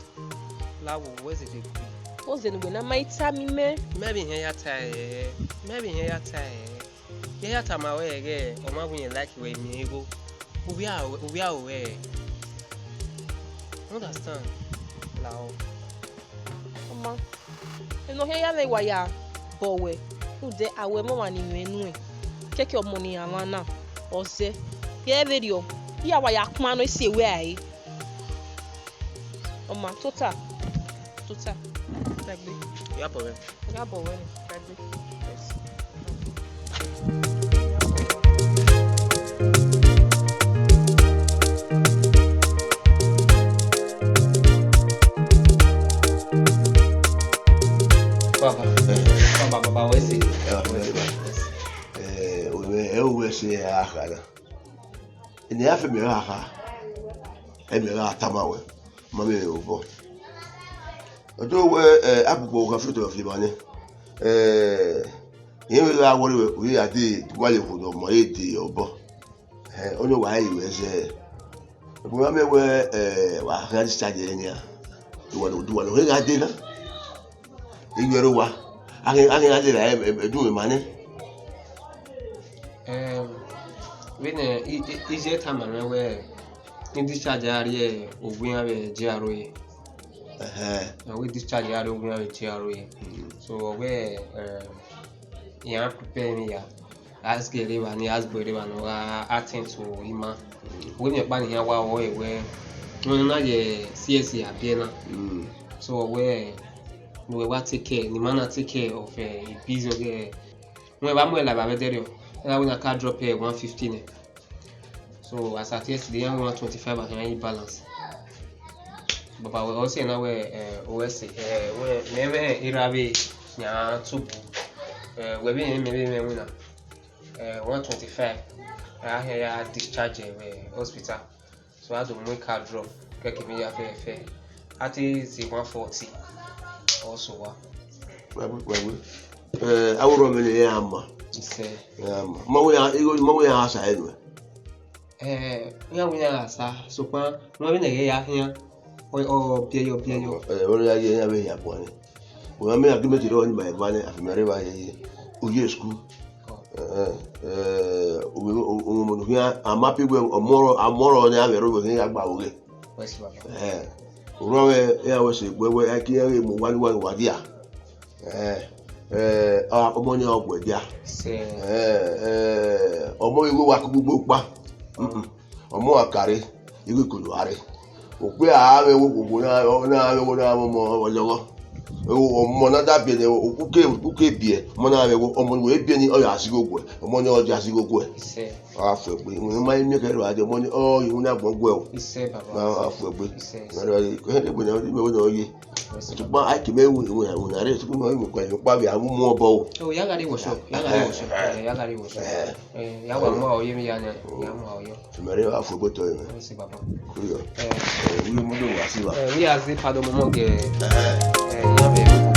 La wo, wẹ zẹ vbe gbe. Wẹ zẹ ne uwẹ na ma i tama imẹ. Mẹ vbe hẹn ya ta ẹre. Mẹ vbe hẹn ya ta ẹre. Iran ya tama wẹ ẹghẹ ọ ma wẹ irẹn like wẹ miẹn igho, ovbi aro, ovbi aro wẹ. Understand? Lahọ. Ọ ma, eno khian ya vbe wa ya bọ wẹ, rhunmwuda a wẹ mẹ ọmwa ni mwẹ nuẹn, kẹkẹ ọmọ ne iran mwa na, ọ zẹ. Yẹ vberriọ, iran wa ya kpan nọ, e si wẹ a re. Ọ ma, tota, tota, dagbe. Ya bọ wẹ. Gha bọ wẹ nẹ, ka gbe. Baba, baba, baba, wẹ sẹ. Ẹ wẹ, ẹ wẹ sẹ a kha na. Ene ya fe mẹ gha kha, ẹ mẹ gha tama wẹ, ma mẹ vbe obọ. Ọ do wẹ, eh, agbogbo gha fi otọ fi ma nẹ. Eh, irẹn vbe gha wọrẹ wẹ, wẹ ya de gualọ ekhuo ne ọ ma re de obọ. Eh, ọni wa re wẹ zẹ. Ẹbu ma mẹ wẹ, eh, wa khian discharge ẹre nian. Duwa no, duwa no, rhe gha de na. Iyuẹ rre owa. A ghi, a ghi gha lele ẹdun ma nẹ. Em, vbene i, i, iye tama mwẹ wẹ, I discharge a rrie owa iran vbe G R A. Ẹhẹn. Ọ wẹ discharge a rrie owa iran vbe G R A. Mm. So, ọ wẹ, em, iran prepare emwi ya. Asghe rre evba ni, asghe rre evba ne ọ gha attend to ima. Wẹ emwi ọkpa ne iran wa wẹ wẹ, wẹ na ye C S A a biẹ na. Mm. So wẹ ne uwẹ wa take care, ne ima na take care of, eh, e bills ọghẹ. Wẹ vbe mu ẹre la evba vbe ẹdẹrriọ, ẹre wẹ na ka drop, eh, one fifty nẹ. So as at yesterday, iran wẹ one twenty-five, iran ye balance. Baba wẹ, ọ sẹ na wẹ, eh, O S A, eh, wẹ, mẹ mwẹ erha vbe iran tubu. Eh, wẹ vbe mẹ vbe mwẹ winna, eh, one twenty-five, a hia ya discharge vbe hospital. So a do mu car drop, kẹkẹ emwi ya fẹfẹ. A te zẹ one forty, ọ sẹ owa. Wẹ gbe, wẹ gbe. Eh, avbe orhọ mwẹ ne iran ma. Isẹ. Iran ma. Ma wẹ ya, igho, ma wẹ ya sa ẹre nuẹ. Eh, iran wẹ iran gha sa, sokpan, ma vbe nẹ ẹghẹ ya khian, ọ, ọ biẹ yọ, biẹ yọ. Eh, ọ ya ye iran vbe hia guan ni. Wẹ ma mẹ argument rọ ni ma eva nẹ, a fi ma rre evba ye, u ye school. Eh, eh, eh, u, u, u, u, khian, a ma pi wẹ, ọmọ rọ, ọmọ rọ ne a vbe rro vbe khian ya gba vbe oghe. Wẹ si baba. Eh, orhọ mwẹ, iran wẹ sẹ egbe wẹ, a ki iran ghe mu wa ni wa wa dia. Eh, eh, a, ọmọ ni ọ guẹ dia. Sẹ. Eh, eh, ọmọ igho wa kugbe kpa. Mm-mm. Ọmọ wa kare, igho ikolo a rre. Okpia a mwẹ wo, wo na, na mwẹ wo na mwẹ ọmọ ọlọghọ. Ọmọ na da biẹ nẹ, uke, uke biẹ, ọmọ na mwẹ wo, ọmọ ni wẹ biẹ ni, ọ ya sigho guẹ, ọmọ ni ọ ya sigho guẹ. Isẹ. A fu egbe, iwinna ma miẹn kẹrẹ a dẹ, ọmọ ni, ọ, iwinna agbọn guẹ o. Isẹ baba. A fu egbe. Isẹ, isẹ. Na rẹ, ẹdẹ gbe na, ẹdẹ gbe na ye. Sokpan a ke mẹ iwinna, iwinna rẹ, sokpan ma mu kpa, kpa vbe a mu mu obọ o. O, ya gha rrie workshop, ya gha rrie workshop, eh, ya gha rrie workshop. Eh. Eh, ya wa mu aro ye emwi ya nẹ, ya mu aro yọ. Mẹ rẹ a fu egbe tọ mwẹ. Wẹ si baba. Kuyọ. Eh. Eh, wi mu do wa si wa. Eh, wi a zẹ pardon momo ge. Eh. Eh, ya vbe.